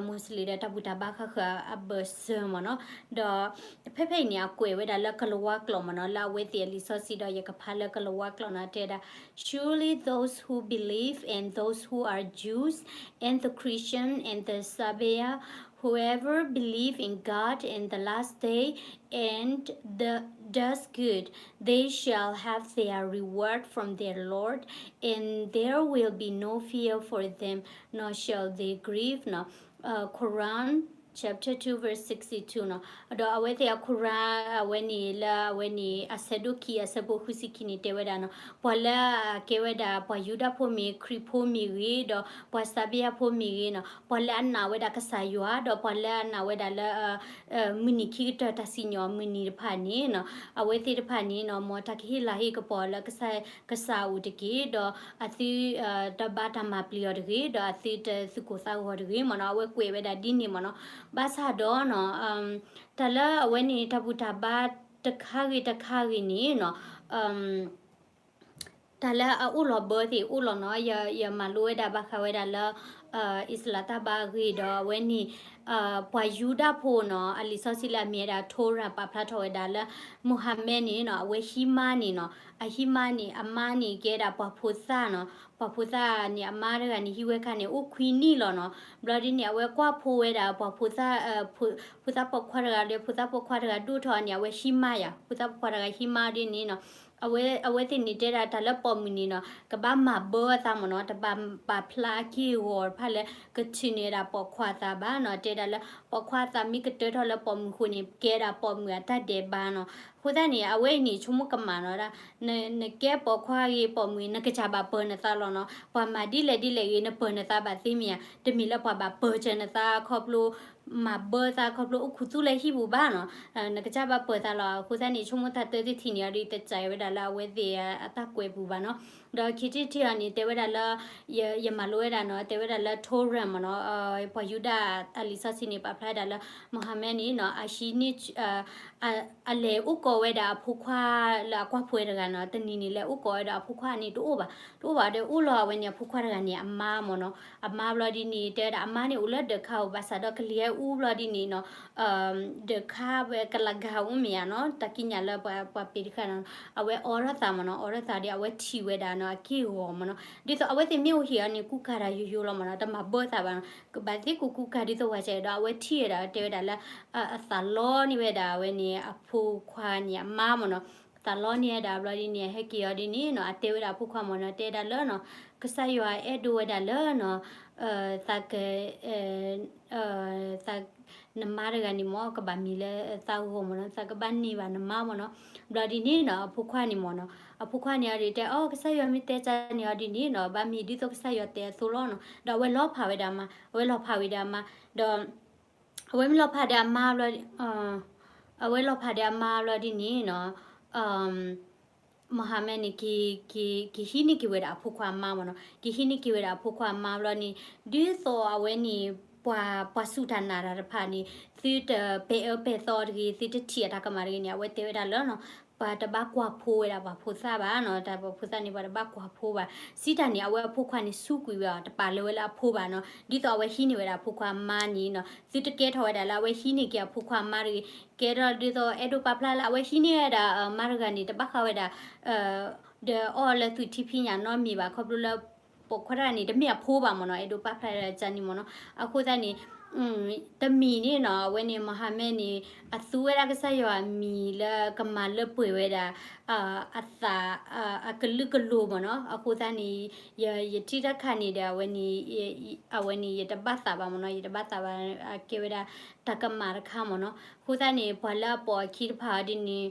Muslim ဒီးတၢ်ဘူၣ်တၢ်ဘါဃၣ်ဃၢၤအဘၢၣ်စၢၤမ့ၢ်နီၤ, ဒီးဖဲဖဲအံၤန့ၣ် အကွဲးဝဲဒၣ်လၢကလၤဝါကျိာ်မ့ၢ်နီၤ, လၢအဝဲသ့ၣ်အလံာ်စီဆှံဒီး ယကဖးလၢကလၤဝါကျိာ်နီၤ, တဲဒၣ် Surely those who believe and those who are Jews and the Christian and the Sabaeans Whoever believe in God in the last day and the, does good, they shall have their reward from their Lord, and there will be no fear for them, nor shall they grieve နီၤ. Quran chapter two verse sixty-two နီၤ. ဒီးအဝဲသ့ၣ်အ Quran အဝဲန့ၣ်လၢအဝဲန့ၣ် အဆၢဒိၣ်ခံ အဆၢဖိဃုဆံခံန့ၣ် တဲဝဲဒၣ်နီၤ, ပှၤလၢအကဲဝဲဒၣ်ပှၤယူဒၤဖိမ့ၢ် ခရံာ်ဖိမ့ၢ်ဂ့ၤ, ဒီးပှၤစါဘံယၤဖိမ့ၢ်ဂ့ၤနီၤ, ပှၤလၢအနာ်ဝဲဒၣ်ကစၢ်ယွၤ, ဒီးပှၤလၢအနာ်ဝဲဒၣ်လၢ မုၢ်နံၤခံကတၢၢ် တၢ်စံၣ်ညီၣ်မုၢ်နံၤတဖၣ်န့ၣ်နီၤ, အဝဲသ့ၣ်တဖၣ်န့ၣ်နီၤ မ်တၢ်ကဟ့ၣ်လၤဟ့ၣ်ကပီၤလၢကစၢ်, ကစၢ်အအိၣ်တက့ၢ်, ဒီးအသုတဘၣ်တၢ်မၤပျံၤအီၤတဂ့ၤ, ဒီးအသုတသူၣ်ကိၢ်သးဂီၤတဂ့ၤမ့ၢ်နီၤ, အဝဲကွဲးဝဲဒၣ်ဒ်န့ၣ်မ့ၢ်နီၤ. ဘၣ်ဆၣ်ဒီးနီၤ တၢ်လၢအဝဲန့ၣ် တၢ်ဘူၣ်တၢ်ဘါတခါဂ့ၤတခါဂ့ၤန့ၣ်နီၤ တၢ်လၢအအိၣ်လီၤဘၢသ့ၣ်အိၣ်လီၤနီၤ, ယ, ယမၤလိဝဲဒၣ်ဘၣ်ဃးဝဲဒၣ်လၢ အံၣ်စလၣ်တၢ်ဘါအဂ့ၢ်ဒီးအဝဲန့ၣ် ပှၤယူဒၤဖိနီၤ အလံာ်စီဆှံလၢအမ့ၢ်ဝဲဒၣ် Torah ပာ်ဖျါထီၣ်ဝဲဒၣ်လၢ Muhammad န့ၣ်နီၤ အဝဲဟံးမါန့ၣ်နီၤ, အဟံးမါန့ၣ် အမါန့ၣ် ကဲဒၣ်ပှၤဖိသၣ်နီၤ, ပှၤဖိသၣ်န့ၣ် အမါတဂၤန့ၣ် ဟံးဝဲခါန့ၣ် အိၣ်ခွံနံၣ်လီၤနီၤ. ဘျီဒ်န့ၣ် အဝဲကွၢ်ဖိဝဲဒၣ်ပှၤဖိသၣ်, ဖိသၣ်ပိာ်ခွါတဂၤဒီး ဖိသၣ်ပိာ်ခွါတဂၤဒိၣ်ထီၣ်န့ၣ် အဝဲဟံးမါယၤ, ဖိသၣ်ပိာ်ခွါတဂၤဟံးမါဒ်န့ၣ်နီၤ အဝဲ, အဝဲသ့ၣ်န့ၣ်တဲဒၣ်တၢ်လၢပိာ်မုၣ်န့ၣ်နီၤ ကဘၣ်မၤဘၢအသးမ့ၢ်နီၤ, တဘၣ်ပာ်ဖျါအက့ၢ်အဂီၤတဖၣ်လၢ ကထုးန့ၢ်ဝဲဒၣ်ပိာ်ခွါအသးဘၣ်နီၤ, တဲဒၣ်လၢပိာ်ခွါအသးမ့ၢ်ကတၢၢ်ထီၣ်လၢပိာ်မုၣ်အဃိန့ၣ် ကဲဒၣ်ပိာ်မုၣ်အတၢ်ဒဲးဘးနီၤ. အဃိသတးန့ၣ် အဝဲအံၤန့ၣ် ဆိကမိၣ်ကမၣ်နီၤဒၣ်, နကဲပိာ်ခွါဂ့ၤပိာ်မုၣ် နကစၢ်ဘၣ်ပၢၤနသးလီၤနီၤ, ပှၤမၤဒ်လဲၣ်ဒ်လဲၣ်ဂ့ၤ နပၢၤနသးဘၣ်သ့မ့ၢ်ဧါ, တမ့ၢ်လၢပှၤဘၣ်ပၢၤစၢၤနသးခီဖျိ မၤဘၢသးခီဖျိအိၣ်ခူသူၣ်လၢဟံၣ်ပူၤဘၣ်နီၤ, နကစၢ်ဘၣ်ပၢၤသးလီၤ. အဃိသတးန့ၣ် ဆိကမိၣ်တၢ်တၢ်သ့ၣ်ထံၣ်န့ၣ်အီၤဒီး တစဲးဝဲဒၣ်လၢအဝဲသ့ၣ်အတၢ်ကွဲးပူၤဘၣ်နီၤ. ဒီးခံထံၣ်တထံၣ်အီၤန့ၣ် တဲဝဲဒၣ်လၢ ယမၤလိဝဲဒၣ်နီၤ, တဲဝဲဒၣ်လၢ Torah မ့ၢ်နီၤ, ပှၤယူဒၤအလံာ်စီဆှံန့ၣ် ပာ်ဖျါဒၣ်လၢ Muhammad န့ၣ်နီၤ အဟံးန့ၢ် အလဲၤအိၣ်ကိးဝဲဒၣ်အဖိခွါလၢအကွၢ်ဖိဝဲတဂၤနီၤ, တနံၤန့ၣ် လဲၤအိၣ်ကိးဝဲဒၣ်အဖိခွါန့ၣ် တအိၣ်ဘၣ်, တအိၣ်ဘၣ်ဒီးအိၣ်လီၤအဝဲန့ၣ် အဖိခွါတဂၤန့ၣ် အမါမ့ၢ်နီၤ, အမါဘျီဒ်န့ၣ် တဲဝဲဒၣ်အမါန့ၣ် အိၣ်လၢဒၢးခါဧိၤ ဘၣ်ဆၣ်ဒီးကလံၤဟဲအူဘျီဒ်န့ၣ်နီၤ ဒၢးခါဝဲကလၤဂၤအိၣ်မ့ၢ်ဧါနီၤ, တၢ်ကံးညာ်လၢပှၤပ့ၤတခါနီၤ, အဝဲအိးထီၣ်သးမ့ၢ်နီၤ, အိးထီၣ်သးဒီး အဝဲထံၣ်ဝဲဒၣ်နီၤ အက့ၢ်အဂီၤမ့ၢ်နီၤ, ဒ်သိးအဝဲသ့ၣ်မ့ၢ်အိၣ်ဟံၣ်အီၤန့ၣ် ကူကၤတၢ်ယိယိလီၤမ့ၢ်နီၤ, တမၤဘၢသးဘၣ်နီၤ, ကဘၣ်သ့ကူကူကၤဒ်သိးဝဲစဲးဒီး အဝဲထံၣ်ဝဲဒၣ် တဲဝဲဒၣ်လၢ အသးလီန့ၢ်ဝဲဒၣ်အဝဲန့ၣ် အဖိခွါန့ၣ် အမါမ့ၢ်နီၤ, သးလီန့ၢ်ဝဲဒၣ်ဘျီဒ်န့ၣ် အဟဲက့ၤအီၤဒ်န့ၣ်နီၤ, အတဲဝဲဒၣ်အဖိခွါမ့ၢ်နီၤ, တဲဒၣ်လၢနီၤ ကစၢ်ယွၤအဲၣ်ဒိးဝဲဒၣ်လၢနီၤ သးက သး နမါတဂၤန့ၣ်မ့ၢ် ကဘၣ်မံၤလၢသးဂီၢ်မ့ၢ်နီၤ, သးကဘၣ်န့ၢ်ဘၣ်နမါမ့ၢ်နီၤ, ဘျီဒ်န့ၣ်နီၤ အဖိခွါန့ၣ်မ့ၢ်နီၤ, အဖိခွါန့ၣ်အီၤဒ်တဲ အိ ကစၢ်ယွၤမ့ၢ်တဲကၢန့ၣ်အီၤဒ်န့ၣ်နီၤ, ဘၣ်မံၤဒ်သိးကစၢ်ယွၤတဲအသိးလီၤနီၤ, ဒီးအဝဲလီၤဖးဝဲဒၣ်မါ, အဝဲလီၤဖးဝဲဒၣ်မါ, ဒီး အဝဲမ့ၢ်လီၤဖးဒီးအမါဘျီ, အဝဲလီၤဖးဒီးအမါဘျီဒ်န့ၣ်နီၤ, Muhammad န့ၣ် က့ၤဟံးန့ၢ်က့ၤဝဲဒၣ်အဖိခွါအမါမ့ၢ်နီၤ, က့ၤဟံးန့ၢ်က့ၤဝဲဒၣ်အဖိခွါအမါဘျီန့ၣ်, ဒ်သိးအဝဲန့ၣ် ပှၤ, ပှၤစူၢ်တၢ်နာ်တၢ်တဖၣ်န့ၣ်, သုတပဲာ်အၢပဲာ်သီတဂ့ၤ, သုတထံၣ်အတၢ်ကမၣ်တဂ့ၤန့ၣ်, အဝဲတဲဝဲဒၣ်လၢနီၤ, ပှၤတဘၣ်ကွၢ်ဖိဝဲဒၣ်ပှၤဖိသၣ်ဘၣ်နီၤ, တၢ်ပှၤဖိသၣ်န့ၣ် ပှၤတဘၣ်ကွၢ်ဖိဘၣ်, စံးတၢ်န့ၣ် အဝဲအဖိခွါန့ၣ် စူးကွံာ်ဝဲအီၤ တပာ်လၢၤဝဲလၢအဖိဘၣ်နီၤ, ဒ်သိးအဝဲဟံးန့ၢ်ဝဲဒၣ်အဖိခွါအမါန့ၣ်နီၤ, သုတကဲထီၣ်ဝဲဒၣ်လၢအဝဲဟံးန့ၢ်က့ၤအဖိခွါအမါတဂ့ၤ, ကဲထီၣ်ဒ်သိးအဲၣ်ဒိးပာ်ဖျါလၢအဝဲဟံးန့ၢ်ဝဲဒၣ်မါတဂၤန့ၣ် တဘၣ်ဃးဝဲဒၣ် ဒီးအီၣ်လၢသုးထံဖံးညၣ်နီတမံၤဘၣ်, ခီဖျိလၢ ပိာ်ခွါတဂၤန့ၣ် တမ့ၢ်အဖိဘၣ်မ့ၢ်နီၤ, အဲၣ်ဒိးပာ်ဖျါဒ်န့ၣ်မ့ၢ်နီၤ, အဃိသတးန့ၣ် တမံၤန့ၣ်နီၤ, အဝဲန့ၣ် Muhammad န့ၣ် အသူဝဲဒၣ်ကစၢ်ယွၤအမံၤလၢကမၤလၢပှဲၤဝဲဒၣ် အသး အကလုာ်ကလိၤမ့ၢ်နီၤ, အဃိသတးန့ၣ် ယထံၣ်တၢ်ခါန့ၣ်ဒီး အဝဲန့ၣ် အဝဲန့ၣ် ယတဘၣ်သးဘၣ်မ့ၢ်နီၤ, ယတဘၣ်သးဘၣ် အကဲဝဲဒၣ် တၢ်ကမၣ်တခါမ့ၢ်နီၤ, အဃိသတးန့ၣ် ပှၤလၢအပိာ်အခံတဖၣ်အီၤဒ်န့ၣ်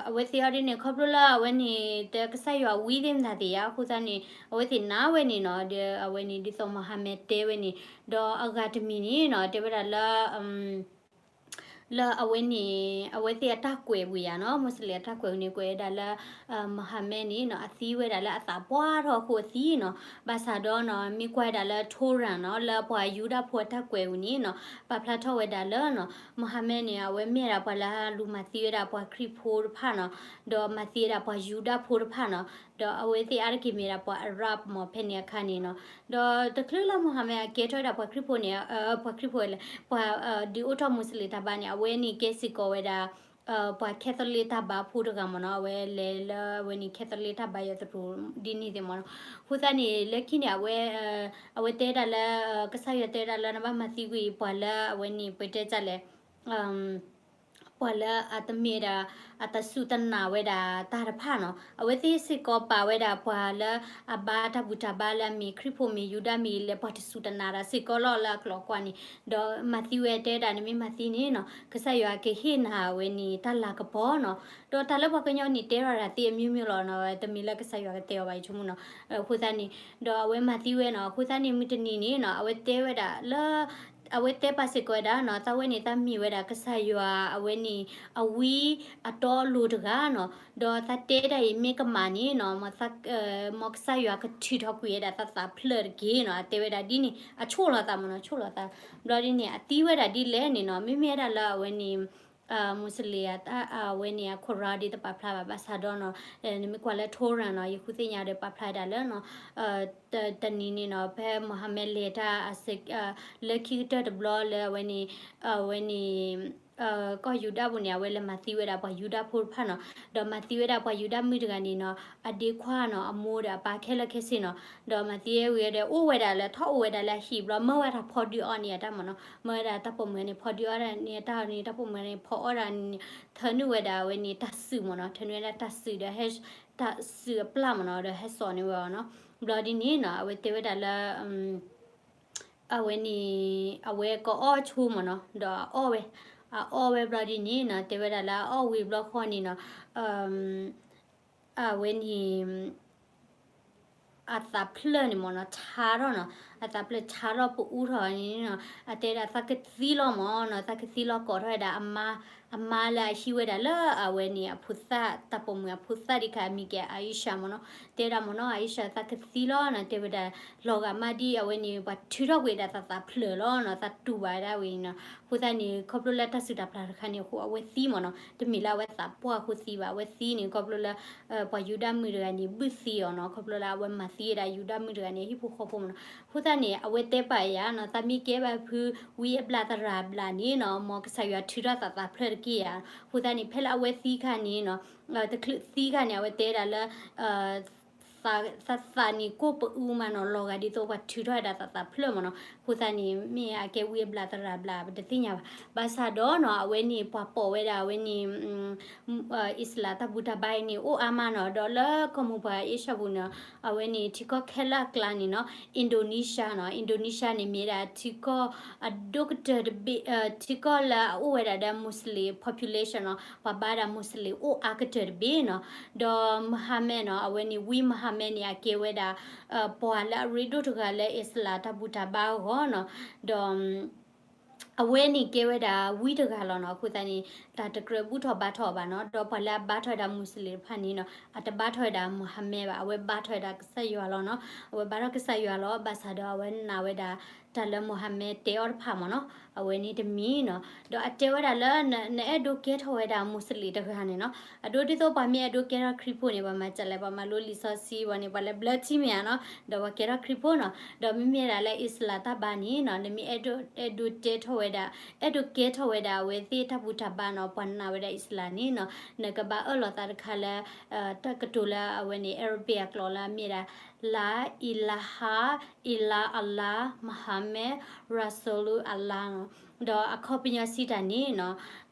အဝဲသ့ၣ်အီၤဒ်န့ၣ် ခီဖျိလၢအဝဲန့ၣ် တကစၢ်ယွၤဝံသ့ၣ်မတၤသ့ၣ်ဧါ, အဃိသတးန့ၣ် အဝဲသ့ၣ်နာ်ဝဲန့ၣ်နီၤ, ဒီးအဝဲန့ၣ်ဒ်သိး Muhammad တဲဝဲန့ၣ်, ဒီးအဂၤတမံၤန့ၣ်နီၤ တဲဝဲဒၣ်လၢ လၢအဝဲန့ၣ် အဝဲသ့ၣ်အတၢ်ကွဲးဝံၤဧါနီၤ, Muslim အတၢ်ကွဲးဝံၤန့ၣ် ကွဲးဝဲဒၣ်လၢ Muhammad န့ၣ်နီၤ အသံဝဲဒၣ်လၢအသးပှၢ်ထီၣ်အဃိအသံနီၤ, ဘၣ်ဆၣ်ဒီးနီၤ မ့ၢ်ကွၢ်ဝဲဒၣ်လၢ Torah နီၤ လၢပှၤယူဒၤဖိအတၢ်ကွဲးဝံၤန့ၣ်နီၤ ပာ်ဖျါထီၣ်ဝဲဒၣ်လၢနီၤ Muhammad န့ၣ် အဝဲမ့ၢ်ဝဲဒၣ်ပှၤလၢလူၤမၤသံဝဲဒၣ်ပှၤခရံာ်ဖိတဖၣ်နီၤ, ဒီးမၤသံဝဲဒၣ်ပှၤယူဒၤဖိတဖၣ်နီၤ, ဒီးအဝဲသ့ၣ်အါတက့ၢ်မ့ၢ်ဒၣ်ပှၤ Arab မ့ၢ် ဖဲန့ၣ်အခါန့ၣ်နီၤ, ဒီးတချုးလၢ Muhammad အကဲထီၣ်ဝဲဒၣ်ပှၤခရံာ်ဖိန့ၣ် ပှၤခရံာ်ဖိလဲၣ် ပှၤဒုးအိၣ်ထီၣ် Muslim တၢ်ဘါန့ၣ် အဝဲန့ၣ်ကဲစ့ၢ်ကီးဝဲဒၣ် ပှၤ Catholic တၢ်ဘါဖိတဂၤမ့ၢ်နီၤ, အဝဲလဲၤလၢအဝဲန့ၣ် Catholic တၢ်ဘါယွၤသရိာ်ဒ်န့ၣ်သ့ၣ်မ့ၢ်နီၤ. အဃိသတးန့ၣ် လၢခံန့ၣ် အဝဲ အဝဲတဲဒၣ်လၢ ကစၢ်ယွၤတဲဒၣ်လၢနဘၣ်မၤသံကွံာ်ပှၤလၢအဝဲန့ၣ် ပတဲတၢ်လဲၣ် ပှၤလၢအတမ့ၢ်ဒၣ် အတစူၢ်တနာ်ဝဲဒၣ်တၢ်တဖၣ်နီၤ. အဝဲသ့ၣ်စ့ၢ်ကီးပာ်ဝဲဒၣ်ပှၤလၢအဘါတၢ်ဘူၣ်တၢ်ဘါလၢအမ့ၢ်ခရံာ်ဖိမ့ၢ်ယူဒၤမ့ၢ်လဲၣ် ပှၤတစူၢ်တနာ်ဒၣ်စ့ၢ်ကီးလီၤလၢအကျိာ်ကွၢ်န့ၣ်, ဒီးမၤသံဝဲတဲဒၣ် နမ့ၢ်မၤသံန့ၣ်နီၤ ကစၢ်ယွၤကဟ့ၣ်နၤဝဲန့ၣ် တၢ်လၤကပီၤနီၤ. ဒီးတၢ်လၢပှၤကညီန့ၣ်တဲထီၣ်ဒၣ်သ့ အမျိုးမျိုး လီၤနီၤ, တမ့ၢ်လၢကစၢ်ယွၤကတဲအီၤဘၣ် ယဆိကမိၣ်နီၤ. အဃိသတးန့ၣ် ဒီးအဝဲမၤသံဝဲနီၤ. အဃိသတးန့ၣ် မုၢ်တနံၤန့ၣ်နီၤ အဝဲတဲဝဲဒၣ်လၢ အဝဲတဲပာ်စ့ၢ်ကီးဝဲဒၣ်နီၤ, သးဝဲန့ၣ် သးမ့ၢ်ဝဲဒၣ်ကစၢ်ယွၤအဝဲန့ၣ် အဝံအတီအလိၤတဂၤနီၤ. ဒီးသးတဲဒၣ်အံၤမ့ၢ်ကမၣ်န့ၣ်နီၤ, မ်ကစၢ်ယွၤကထုးထီၣ်ကွံာ်ဝဲဒၣ်သးသးဖျၢၣ်တက့ၢ်နီၤ. အတဲဝဲဒၣ်ဒ်န့ၣ် အဆိၣ်လီၤသးမ့ၢ်နီၤ, ဆိၣ်လီၤသး. ဘျီဒ်န့ၣ် အသံဝဲဒၣ်ဒ်လဲၣ်န့ၣ်နီၤ, မ့မ့ၢ်ဝဲဒၣ်လၢအဝဲန့ၣ် Muslim အဝဲန့ၣ် အ Quran ဒ်တပာ်ဖျါဘၣ် ဘၣ်ဆၣ်ဒီးနီၤ, နမ့ၢ်ကွၢ်လၢ Torah နီၤ, ယဃုသ့ၣ်ညါဒီးပာ်ဖျါဒၣ်လၢနီၤ တနံၤန့ၣ်နီၤ ဖဲ Muhammad လဲၤတၢ် လၢခံကတၢၢ်တဘျီလၢအဝဲန့ၣ် အဝဲန့ၣ် ကီၢ်ယူဒၤပူၤန့ၣ် အဝဲလဲၤမၤသံဝဲဒၣ်ပှၤယူဒၤဖိတဖၣ်နီၤ, ဒီးမၤသံဝဲဒၣ်ပှၤယူဒၤမုၣ်တဂၤန့ၣ်နီၤ, အဒ့ခွါနီၤ, အမိၢ်ဒီးအပၢ်ခဲလၢာ်ခဲဆ့နီၤ, ဒီးမၤသံဝဲဒီး အိၣ်ဝဲဒၣ်လၢ ထီၣ်အိၣ်ဝဲဒၣ်လၢအဟံၣ်ဘျီ မၢဝဲဒၣ်ဖီဒုးအီန့ၢ်အတၢ်မ့ၢ်နီၤ, မၢဝဲဒၣ်တၢ်ပိာ်မုၣ်န့ၣ် ဖီဒုးအီန့ၢ်အတၢ်န့ၣ်, တၢ်ပိာ်မုၣ်န့ၣ် ဖီအီဒၣ်န့ၣ် ထၢနုာ်ဝဲဒၣ်အဝဲန့ၣ် တၢ်စုၣ်မ့ၢ်နီၤ, ထၢနုာ်ဝဲဒၣ်တၢ်စုၣ်ဒီး တၢ်စုၣ်အပျၢ်မ့ၢ်နီၤ, ဒီးဟဲစိာ်န့ၢ်ဝဲအီၤနီၤ. ဘျီဒ်န့ၣ်နီၤ အဝဲတဲဝဲဒၣ်လၢ အဝဲန့ၣ် အဝဲကအီၣ်ဆိမ့ၢ်နီၤ, ဒီးအအီၣ်ဝဲ, အအီၣ်ဝဲဘျီဒ်န့ၣ်နီၤ, တဲဝဲဒၣ်လၢအအီၣ်ဝံၤဘျီဃီန့ၣ်နီၤ, အဝဲန့ၣ် အသးဖျၢၣ်န့ၣ်မ့ၢ်နီၤ ဆါထီၣ်နီၤ, အသးဖျၢၣ်ဆါထီၣ်ပအူထီၣ်န့ၣ်နီၤ, အတဲဒၣ်သးကသံလီၤမ့ၢ်နီၤ, သးကသံလီၤကိးထီၣ်ဝဲဒၣ်အမါ, အမါလၢအဟံးဝဲဒၣ်လၢအဝဲန့ၣ်အဖိသၣ်, တၢ်ပိာ်မုၣ်အဖိသၣ်ဒ်ခါ အမံၤကဲ Aisha မ့ၢ်နီၤ, တဲဒၣ်မ့ၢ်နီၤ Aisha သးကသံလီၤနီၤ, တဲဝဲဒၣ် လီၤဂာ်မးဒ်အဝဲန့ၣ် ပှၤထုးထီၣ်ကွံာ်ဒၣ်သးသးဖျၢၣ်လီၤနီၤ, သးတူၢ်ဘၣ်ဝဲဒၣ်ဝဲန့ၣ်နီၤ. အဃိသတးန့ၣ် ခီဖျိလၢတၢ်စုၣ်တၢ်ပျၢ်တခါန့ၣ်အဃိ အဝဲသံမ့ၢ်နီၤ, တမ့ၢ်လၢအဝဲသးပှၢ်အဃိသံဘၣ်, အဝဲသံန့ၣ် ခီဖျိလၢ ပှၤယူဒၤမုၣ်တဂၤန့ၣ် ဘုၣ်သံအီၤနီၤ, ခီဖျိလၢအဝဲမၤသံဝဲဒၣ်ယူဒၤမုၣ်တဂၤန့ၣ် ဟံၣ်ဖိဃီဖိမ့ၢ်နီၤ. အဃိသတးန့ၣ် အဝဲတဲပာ်ယၤနီၤ, သးမ့ၢ်ကဲဘၣ်ဖု ဝံအဘျးသရၣ်ဘျးန့ၣ်နီၤ, မ်ကစၢ်ယွၤထုးထီၣ်သးသးဖျၢၣ်တက့ၢ်ဧါ. အဃိသတးန့ၣ် ဖဲလၢအဝဲသံခါန့ၣ်နီၤ, တချုးသံခါန့ၣ် အဝဲတဲဒၣ်လၢ သးသးန့ၣ်ကိၢ်ပအူမးနီၤ, လီၤဂာ်ဒ်သိးပှၤထုးထီၣ်ဝဲဒၣ်သးသးဖျၢၣ်မ့ၢ်နီၤ. အဃိသတးန့ၣ် မ့ၢ်အကဲဝံအဘျးသရၣ်ဘျး ပတသ့ၣ်ညါဘၣ်. ဘၣ်ဆၣ်ဒီးနီၤ အဝဲန့ၣ်ပှၤပိာ်ဝဲဒၣ်အဝဲန့ၣ် အံၣ်စလးတၢ်ဘူၣ်တၢ်ဘါအံၤန့ၣ် အိၣ်အါမးနီၤ, ဒီးလၢကီၢ်မိၢ်ပှၢ် Asia ပူၤန့ၣ် အဝဲန့ၣ်ထံကီၢ်ခဲလၢာ်အကျါန့ၣ်နီၤ, Indonesia နီၤ, Indonesia န့ၣ်မ့ၢ်ဒၣ်ထံကီၢ်အဒိၣ်ကတၢၢ်တဘ့ၣ်, ထံကီၢ်လၢအအိၣ်ဝဲဒၣ်ဒီး Muslim population နီၤ, ပှၤဘါဒၣ် Muslim အိၣ်အါကတၢၢ်တဘ့ၣ်နီၤ. ဒီး Muhammad နီၤ, အဝဲန့ၣ်ဝံ Muhammad န့ၣ် အကဲဝဲဒၣ် ပှၤလၢအရ့ဒိၣ်တဂၤလၢအံၣ်စလးတၢ်ဘူၣ်တၢ်ဘါအဂီၢ်နီၤ. ဒီး အဝဲန့ၣ်ကဲဝဲဒၣ်ဝံတဂၤလီၤနီၤ. အဃိသတးန့ၣ် တၢ်တကြၢးဘူၣ်ထီၣ်ဘါထီၣ်အီၤဘၣ်နီၤ. ဒီးပှၤလၢအဘါထီၣ်ဝဲဒၣ် Muslim တဖၣ်န့ၣ်နီၤ, အတဘါထီၣ်ဝဲဒၣ် Muhammad ဘၣ်, အဝဲဘါထီၣ်ဝဲဒၣ်ကစၢ်ယွၤလီၤနီၤ. အဝဲဘါထီၣ်ကစၢ်ယွၤလီၤ, ဘၣ်ဆၣ်ဒီးအဝဲနာ်ဝဲဒၣ် တၢ်လၢ Muhammad တဲအီၤတဖၣ်မ့ၢ်နီၤ, အဝဲန့ၣ်တမံၤနီၤ. ဒီးအတဲဝဲဒၣ်လၢ နအဲၣ်ဒိးကဲထီၣ်ဝဲဒၣ် Muslim တဂၤန့ၣ်နီၤ. အဒိဒ်သိးပှၤမ့ၢ်အဲၣ်ဒိးကဲထီၣ်ခရံာ်ဖိန့ၣ် ပှၤမၤစၢၤလဲၣ်, ပှၤမၤလိလံာ်စီဆှံဝဲန့ၣ် ပှၤလၢဘျၢထံမ့ၢ်ဧါနီၤ, ဒီးပှၤကဲထီၣ်ခရံာ်ဖိနီၤ. ဒီးမ့မ့ၢ်ဒၣ်လၢအံၣ်စလးတၢ်ဘါန့ၣ်နီၤ, နမ့ၢ်အဲၣ်ဒိးတဲထီၣ်ဝဲဒၣ်, အဲၣ်ဒိးကဲထီၣ်ဝဲဒၣ်အဝဲသ့ၣ်တၢ်ဘူၣ်တၢ်ဘါနီၤ, ပှၤနာ်ဝဲဒၣ်အံၣ်စလးန့ၣ်နီၤ, နကဘၣ်အၢၣ်လီၤသးတခါလၢ တၢ်ကတိၤလၢအဝဲန့ၣ် Arabic အကျိာ်လၢအမ့ၢ်ဒၣ် La ilaha illa Allah Muhammad Rasulullah နီၤ. ဒီးအခီပညီစံးတၢ်န့ၣ်နီၤ,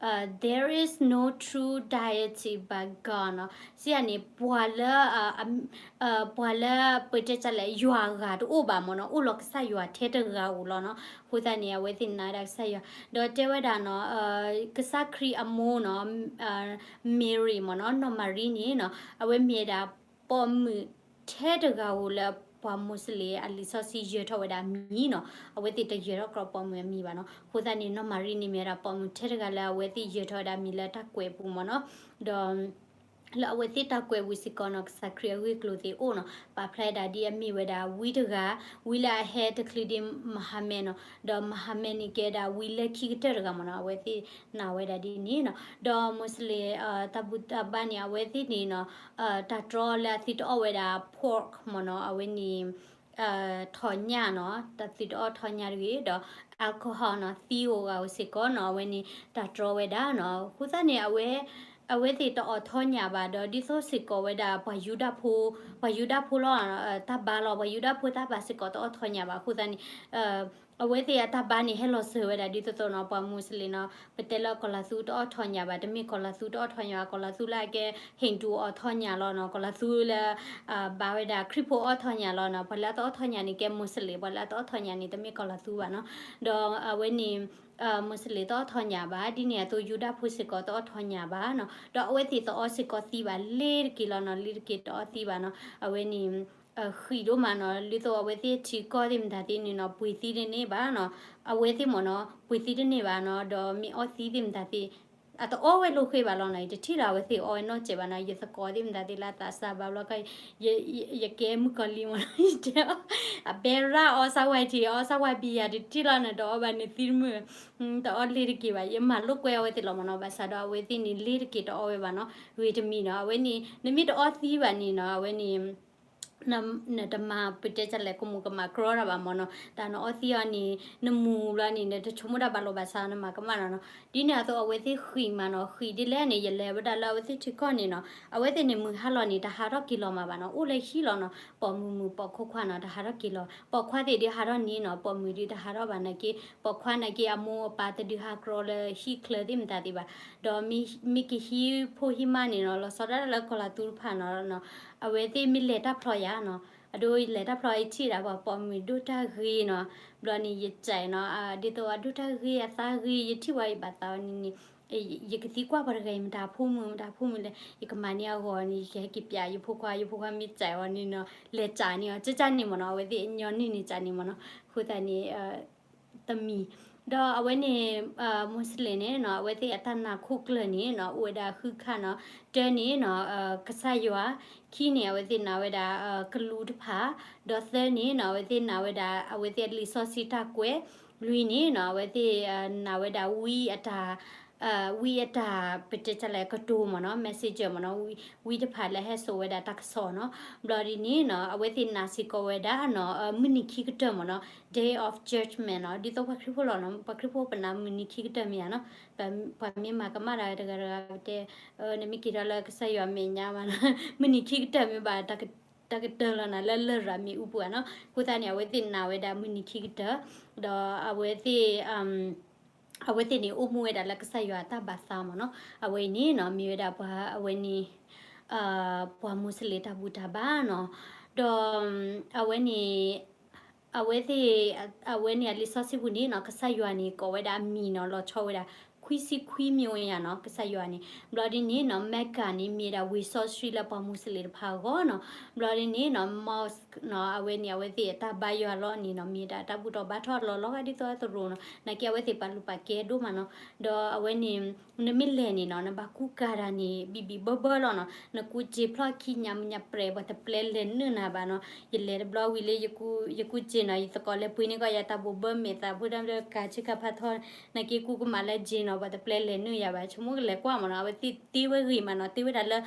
There is no true deity but God နီၤ. စံးတၢ်န့ၣ် ပှၤလၢ ပှၤလၢပတဲတၢ်လဲၣ် ယွၤအဂၤတအိၣ်ဘၣ်မ့ၢ်နီၤ, အိၣ်လီၤကစၢ်ယွၤထဲတဂၤဧိၤလီၤနီၤ. အဃိသတးန့ၣ် အဝဲသ့ၣ်နာ်ဝဲဒၣ်ကစၢ်ယွၤ, ဒီးတဲဝဲဒၣ်နီၤ, ကစၢ်ခရံာ်အမိၢ်နီၤ, Mary မ့ၢ်နီၤ, နီၢ်မၤရံန့ၣ်နီၤ, အဝဲမ့ၢ်ဒၣ်ပိာ်မုၣ်ထဲတဂၤဧိၤလၢပှၤ Muslim အလံာ်စီဆှံယၢၤထီၣ်ဝဲဒၣ်အမံၤနီၤ, အဝဲသ့ၣ်တယၢၤထီၣ်ကြၢးပိာ်မုၣ်အမံၤဘၣ်နီၤ. အဃိသတးန့ၣ် နီၢ်မၤရံန့ၣ်မ့ၢ်ဝဲဒၣ်ပိာ်မုၣ်ထဲတဂၤလၢအဝဲသ့ၣ်ယၢၤထီၣ်ဝဲဒၣ်အမံၤ လၢတၢ်ကွဲးပူၤမ့ၢ်နီၤ. ဒီး လၢအဝဲသ့ၣ်တၢ်ကွဲးပူၤစ့ၢ်ကီးနီၤ, ကစၢ်ခရံာ်အဂ့ၢ်အကျိၤသ့ၣ်အိၣ်နီၤ, ပာ်ဖျါဒၣ်ဒ်အမ့ၢ်ဝဲဒၣ်ဝံတဂၤ, ဝံလၢအဟဲတချုးဒံး Muhammad နီၤ, ဒီး Muhammad န့ၣ်ကဲဒၣ်ဝံလၢခံကတၢၢ်တဂၤမ့ၢ်နီၤ, အဝဲသ့ၣ်နာ်ဝဲဒၣ်ဒ်န့ၣ်နီၤ. ဒီး Muslim တၢ်ဘူၣ်တၢ်ဘါန့ၣ် အဝဲသ့ၣ်န့ၣ်နီၤ, တၢ်တြီလၢအသုတအီၣ်ဝဲဒၣ် pork မ့ၢ်နီၤ, အဝဲန့ၣ် ထိးညၣ်နီၤ, တၢ်သုတအီၣ်ထိးညၣ်တဂ့ၤ, ဒီးအ alcohol နီၤ သံအိၣ်ဂၤအိၣ်စ့ၢ်ကီးနီၤ အဝဲန့ၣ်တၢ်တြီဝဲဒၣ်နီၤ အဃိသတးန့ၣ် အဝဲ အဝဲသ့ၣ်တအိးထီၣ်ညၣ်ဘၣ်ဒီး ဒ်သိးစ့ၢ်ကီးဝဲဒၣ်ပှၤယူဒၤဖိ ပှၤယူဒၤဖိလီၤ တၢ်ဘါလီၤ ပှၤယူဒၤဖိတၢ်ဘါစ့ၢ်ကီးတအိးထီၣ်ညၣ်ဘၣ် အဃိသတးန့ၣ် အဝဲသ့ၣ်အတၢ်ဘါန့ၣ် ဟဲလီၤစၢၤဝဲဒၣ်ဒ်သိးသိးနီၤ ပှၤမူးစလ့ၣ်နီၤ ပတဲလၢကီၤလၤသူတအိးထီၣ်ညၣ်ဘၣ် တမ့ၢ်ကီၤလၤသူတအိးထီၣ်ညၣ်ဘၣ် ကီၤလၤသူလၢအကဲ Hindu အိးထီၣ်ညၣ်လီၤနီၤ ကီၤလၤသူလၢ ဘါဝဲဒၣ်ခရံာ်ဖိအိးထီၣ်ညၣ်လီၤနီၤ ပှၤလၢအတအိးထီၣ်ညၣ်န့ၣ် ကဲမူးစလ့ၣ် ပှၤလၢအတအိးထီၣ်ညၣ်န့ၣ် တမ့ၢ်ကီၤလၤသူဘၣ်နီၤ ဒီးအဝဲန့ၣ် မူးစလ့ၣ်တအိးထီၣ်ညၣ်ဘၣ် ဒ်န့ၣ်အသိးယူဒၤဖိစ့ၢ်ကီးတအိးထီၣ်ညၣ်ဘၣ်နီၤ ဒီးအဝဲသ့ၣ်တအီစ့ၢ်ကီးသံဘၣ် လ့ၤတက့ၤလီၤနီၤ လ့ၤတက့ၤတအီသံဘၣ်နီၤ အဝဲန့ၣ် ဃံးဒိၣ်မးနီၤ ဒ်သိးအဝဲသ့ၣ်ထံကီၢ်သ့ၣ်မတၤသ့ၣ်န့ၣ်နီၤ ပှ့ၤသံတန့ၢ်ဘၣ်နီၤ အဝဲသ့ၣ်မ့ၢ်နီၤ ပှ့ၤသံတန့ၢ်ဘၣ်နီၤ ဒီးမ့ၢ်အီသံသ့ၣ်မတၤသ့ၣ် အတအီဝဲလိာ်ဃဲဘၣ်လီၤနီၤ ယတထံၣ်လီၤအဝဲသ့ၣ်အီဝဲနီတစဲးဘၣ်နီၤ ယသကိးသ့ၣ်မတၤသ့ၣ်လၢအသးစၢ်ဘၣ်ဘျီခါ ယကဲမုၣ်ကီၤလံမ့ၢ်နီၤ ယတဲအီၤ အဘဲရၣ်အီစၢ်ဝဲထံ အီစၢ်ဝဲဘံယၤ တထံၣ်လီၤနီၤ တအီဘၣ်န့ၣ်သံတမုာ် တအီလ့ၤတက့ၤဘၣ် ယမၤလိာ်ကွဲအဝဲသ့ၣ်လီၤမ့ၢ်နီၤ ဘၣ်ဆၣ်ဒီးအဝဲသ့ၣ်န့ၣ် လ့ၤတက့ၤတအီဝဲဘၣ်နီၤ ဂ့ၤတမံၤနီၤ အဝဲန့ၣ် နမ့ၢ်တအီသံဘၣ်န့ၣ်နီၤ အဝဲန့ၣ် နတမၤပတဲတၢ်လဲၣ် ကမူၤကမၣ်ကြီတၢ်ဘၣ်မ့ၢ်နီၤ တၢ်နအီသံအီၤန့ၣ် နမူၤဘျီန့ၣ် နတဆိကမိၣ်တၢ်ဘၣ်လိာ်ဘၣ်ဆၣ် နမၤကမၣ်နီၤနီၤ ဒ်န့ၣ်အသိးအဝဲသ့ၣ်ဃံးမးနီၤ ဃံးဒ်လဲၣ်န့ၣ် ယလဲၤဝဲဒၣ်လၢအဝဲသ့ၣ်ထံကီၢ်န့ၣ်နီၤ အဝဲသ့ၣ်န့ၣ်မုၢ်ဟါလီၤန့ၣ် တဟးထီၣ်က့ၤလီၤမးဘၣ်နီၤ အိၣ်လၢဟံၣ်လီၤနီၤ ပိာ်မုၣ်မုၣ်ပိာ်ခွါခွါနီၤ တဟးထီၣ်က့ၤလီၤ ပိာ်ခွါသ့ၣ်ဒုးဟးထီၣ်န့ၣ်နီၤ ပိာ်မုၣ်ဒုးတဟးထီၣ်ဘၣ်နာ်က့ ပိာ်ခွါနာ်က့ အမိၢ်အပၢ်တဒုးဟးကြီလၢဟံၣ်ချၢသ့ၣ်မတၤသ့ၣ်ဘၣ် ဒီးမ့ၢ်ကဟံးဖိဟံးမါန့ၣ်နီၤ လီၤဆီဒၣ်တၢ်လၢကီၤလၤသူတဖၣ်နီၤ အဝဲသ့ၣ်မ့ၢ်လဲၤတၢ်ဖျီယၤနီၤ အဒိယလဲၤတၢ်ဖျီယထံၣ်ဒၣ်ပှၤပိာ်မုၣ်ဒိၣ်တၢ်ဂ့ၤနီၤ ဘျီန့ၣ်ယစဲးနီၤ ဒ်သိးအဒိၣ်တၢ်ဂ့ၤအသးဂ့ၤ ယထံၣ်ဝဲယဘၣ်သးဝဲန့ၣ်န့ၣ် ယကသံကွၢ်ပှၤတဂၤအံၤ မတၤဖိမုၣ် မတၤဖိမုၣ်လဲၣ် ယကမၤန့ၢ်အဂီၢ်န့ၣ် ယကဟဲက့ၤပျးယဖိခွါ ယဖိခွါမ့ၢ်စဲးအီၤန့ၣ်နီၤ လဲၤစးန့ၢ်အီၤ ကကန့ၣ်မ့ၢ်နီၤ အဝဲသ့ၣ်အညီနုၢ်န့ၣ်စးန့ၢ်မ့ၢ်နီၤ အဃိသတးန့ၣ် တမံၤ ဒီးအဝဲန့ၣ် မူးစလ့ၣ်န့ၣ်နီၤ အဝဲသ့ၣ်အတၢ်နာ်ခိၣ်ကျၢၢ်န့ၣ်နီၤ အိၣ်ဝဲဒၣ်ဃုခါနီၤ တၢန့ၣ်နီၤ ကစၢ်ယွၤ ခံန့ၣ် အဝဲသ့ၣ်နာ်ဝဲဒၣ် ကလူးတဖၣ် ဒီးသၢန့ၣ်နီၤ အဝဲသ့ၣ်နာ်ဝဲဒၣ် အဝဲသ့ၣ်အလံာ်စီဆှံတၢ်ကွဲး လွံၢ်န့ၣ်နီၤ အဝဲသ့ၣ်နာ်ဝဲဒၣ်ဝံအတၢ် ဝံအတၢ် ပတဲတၢ်လဲၣ် ကတိၤမ့ၢ်နီၤ messenger မ့ၢ်နီၤ ဝံတဖၣ်လၢဟဲစိာ်ဝဲဒၣ်တၢ်ကစီၣ်နီၤ ဘျီဒ်န့ၣ်နီၤ အဝဲသ့ၣ်နာ်စ့ၢ်ကီးဝဲဒၣ်နီၤ မုၢ်နံၤခံကတၢၢ်မ့ၢ်နီၤ Day of Judgment နီၤ ဒ်သိးပှၤခရံာ်ဖိလီၤနီၤ ပှၤခရံာ်ဖိပနာ်မုၢ်နံၤခံကတၢၢ်မ့ၢ်ဧါနီၤ ပှၤမ့ၢ်မၤကမၣ်တၢ်တဂၤတဂၤပတဲ နမ့ၢ်က့ၤထီၣ်လၢကစၢ်ယွၤမဲာ်ညါမးနီၤ မုၢ်နံၤခံကတၢၢ်မ့ၢ်ဘၣ် တၢ်ကတၢၢ်လီၤနီၤ လၢလရာ်မ့ၣ်အူပူၤဧါနီၤ အဃိသတးန့ၣ် အဝဲသ့ၣ်နာ်ဝဲဒၣ်မုၢ်နံၤခံကတၢၢ် ဒီးအဝဲသ့ၣ် အဝဲသ့ၣ်န့ၣ် အိၣ်မူဝဲဒၣ်လၢကစၢ်ယွၤအတၢ်ဘၣ်သးမ့ၢ်နီၤ အဝဲအံၤန့ၣ်နီၤ မ့ၢ်ဝဲဒၣ်ပှၤအဝဲန့ၣ် ပှၤမူးစလ့ၣ်တၢ်ဘူၣ်တၢ်ဘါနီၤ ဒီး အဝဲန့ၣ် အဝဲသ့ၣ် အဝဲန့ၣ်အလံာ်စီဆှံပူၤန့ၣ်နီၤ ကစၢ်ယွၤန့ၣ် ကိးဝဲဒၣ်အမံၤနီၤ လီၤဆီဝဲဒၣ် ခွံဆံခွံမံၤဝဲယၤနီၤ ကစၢ်ယွၤန့ၣ် ဘျီဒ်န့ၣ်နီၤ Mecca န့ၣ် မ့ၢ်ဝဲဒၣ်ဝ့ၢ်စီဆှံလၢပှၤမူးစလ့ၣ်တဖၣ်အဂီၢ်နီၤ ဘျီဒ်န့ၣ်နီၤ mosque နီၤ အဝဲန့ၣ် အဝဲသ့ၣ်အတၢ်ဘါယွၤလီၤန့ၣ်နီၤ မ့ၢ်ဒၣ်တၢ်ဘူၣ်ထီၣ်ဘါထီၣ်လီၤလီၤဂာ်ဒ်သိးအသရိာ်နီၤ နာ်က့အဝဲသ့ၣ်ပာ်လုၢ်ပာ်ကဲဒိၣ်မးနီၤ ဒီးအဝဲန့ၣ် နမ့ၢ်လဲၤန့ၣ်နီၤ နဘၣ်ကူကၤတၢ်န့ၣ် ဘံၣ်ဘံၣ်ဘၢဘၢလီၤနီၤ နကူစ့ဖျီၣ်ခံညါမုၢ်ညါပြဲၤ ပှၤတပျဲလဲၤနုာ်နၤဘၣ်နီၤ ယလဲၤတဘျီဝံၤလၢ ယကူစ့နီၤ ယသကိးလဲၤပှ့ၤန့ၢ်ကီးယၤတၢ်ဘိးဘၢမဲာ်သး ဖိဒၣ်ကၤဆ့ကၤဖးထီ နာ်က့ကူကမၣ်လၢစ့နီၤ ပှၤတပျဲလဲၤနုာ်ယၤဘၣ် ဆိကမိၣ်ကလဲၤကွၢ်မ့ၢ်နီၤ အဝဲသ့ၣ်တ့ဝဲဂ့ၤမးနီၤ တ့ဝဲဒၣ်လၢ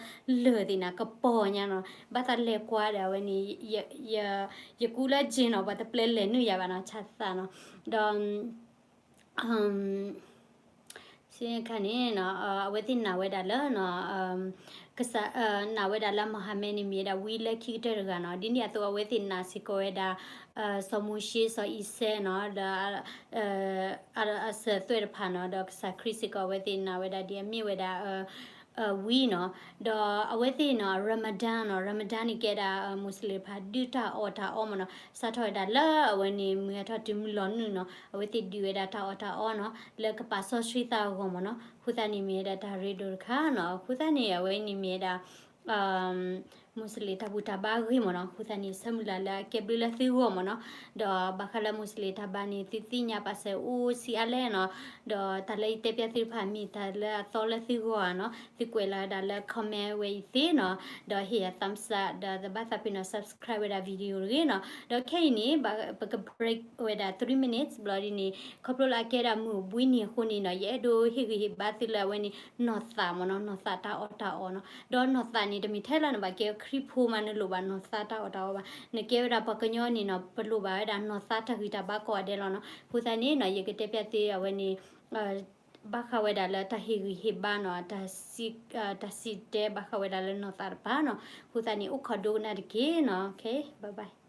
လၢၢ်သ့ၣ်နၤ ကပီၤညါနီၤ ဘၣ်သးလဲၤကွၢ်ဒီးအဝဲန့ၣ် ယကူလၢစ့နီၤ ပှၤတပျဲလဲၤနုာ်ယၤဘၣ်နီၤ ဆၣ်သးနီၤ ဒီး စ့ခါန့ၣ်နီၤ အဝဲသ့ၣ်နာ်ဝဲဒၣ်လၢ ကစၢ် နာ်ဝဲဒၣ်လၢ Muhammad န့ၣ်မ့ၢ်ဝဲဒၣ်ဝံလၢခံကတၢၢ်တဂၤနီၤ ဒ်န့ၣ်အသိးအဝဲသ့ၣ်နာ်စ့ၢ်ကီးဝဲဒၣ် စီၤမိၤၡ့ စီၤအံၤစဲးနီၤ ဒီး အစၢၤသွဲၣ်တဖၣ်နီၤ ဒီးကစၢ်ခရံာ်စ့ၢ်ကီးအဝဲသ့ၣ်နာ်ဝဲဒၣ်ဒ်အမ့ၢ်ဝဲဒၣ် ဝံနီၤ ဒီးအဝဲသ့ၣ်နီၤ Ramadan နီၤ Ramadan န့ၣ်ကဲဒၣ် မူးစလ့ၣ်တဖၣ်ဒုးတၢ်အီၣ်တၢ်အီမ့ၢ်နီၤ စးထီၣ်ဝဲဒၣ်လၢအဝဲန့ၣ် မုၢ်ဟဲထီၣ်တုၤမုၢ်လီၤနုာ်နီၤ အဝဲသ့ၣ်ဒုးဝဲဒၣ်တၢ်အီၣ်တၢ်အီနီၤ လၢကပာ်စီဆှံသးအဂီၢ်မ့ၢ်နီၤ အဃိသတးန့ၣ်မ့ၢ်ဝဲဒၣ်တၢ်ရ့ဒိၣ်တခါနီၤ အဃိသတးန့ၣ် အဝဲန့ၣ်မ့ၢ်ဝဲဒၣ် မူးစလ့ၣ်တၢ်ဘူၣ်တၢ်ဘါအဂ့ၢ်မ့ၢ်နီၤ အဃိသတးန့ၣ် ဆၢမုၢ်လၢ်လၢအကဲဘျုးလၢသုဂီၢ်မ့ၢ်နီၤ ဒီးဘၣ်ဃးလၢမူးစလ့ၣ်တၢ်ဘါန့ၣ် သုသ့ၣ်ညါပာ်စၢၤအိၣ်ဆံးအါလဲၣ်နီၤ ဒီးတၢ်လၢယတဲပျဲသုတဖၣ်မ့ၢ်တၢ်လၢအသီလၢသုဂီၢ်ဧါနီၤ သုကွဲးလီၤဝဲဒၣ်လၢ comment ဝဲအံၤသ့နီၤ ဒီးဟ့ၣ်ယၤ thumbs up ဒီးတဘၣ်သးပ့ၤနီၤ subscribe ဝဲဒၣ် video တဂ့ၤနီၤ ဒီးခဲအံၤန့ၣ် ပက break ဝဲဒၣ် three minutes ဘျီဒ်န့ၣ် ခီဖျိလၢအကဲဒၣ်မုၢ်ဘှံးနံၤအဃိန့ၣ်နီၤ ယအဲၣ်ဒိးဟ့ၣ်ဂံၢ်ဟ့ၣ်ဘါသုလၢအဝဲန့ၣ် နီၢ်သးမ့ၢ်နီၤ နီၢ်သးတၢ်အီၣ်တၢ်အီနီၤ ဒီးနီၢ်သးန့ၣ် တမ့ၢ်ထဲလၢနဘၣ်ကဲ ခရံာ်ဖိမး နလိၣ်ဘၣ်နီၢ်သးတၢ်အီၣ်တၢ်အီဘၣ်. နကဲဝဲဒၣ်ပှၤကညီန့ၣ်နီၤ ပလိၣ်ဘၣ်ဝဲဒၣ်နီၢ်သးတၢ်ဂံၢ်တၢ်ဘါကိးဂၤဒဲးလီၤနီၤ. အဃိသတးန့ၣ်နီၤ ယကတဲပျးသ့အဝဲန့ၣ် ဘၣ်ဃးဝဲဒၣ်လၢတၢ်ဟ့ၣ်ဂံၢ်ဟ့ၣ်ဘါနီၤ, တၢ်စံးတဲဘၣ်ဃးဝဲဒၣ်လၢနီၢ်သးတပၤနီၤ. အဃိသတးန့ၣ် အိၣ်ခိးဒိကနၣ်တက့ၢ်နီၤ. Okay, bye bye.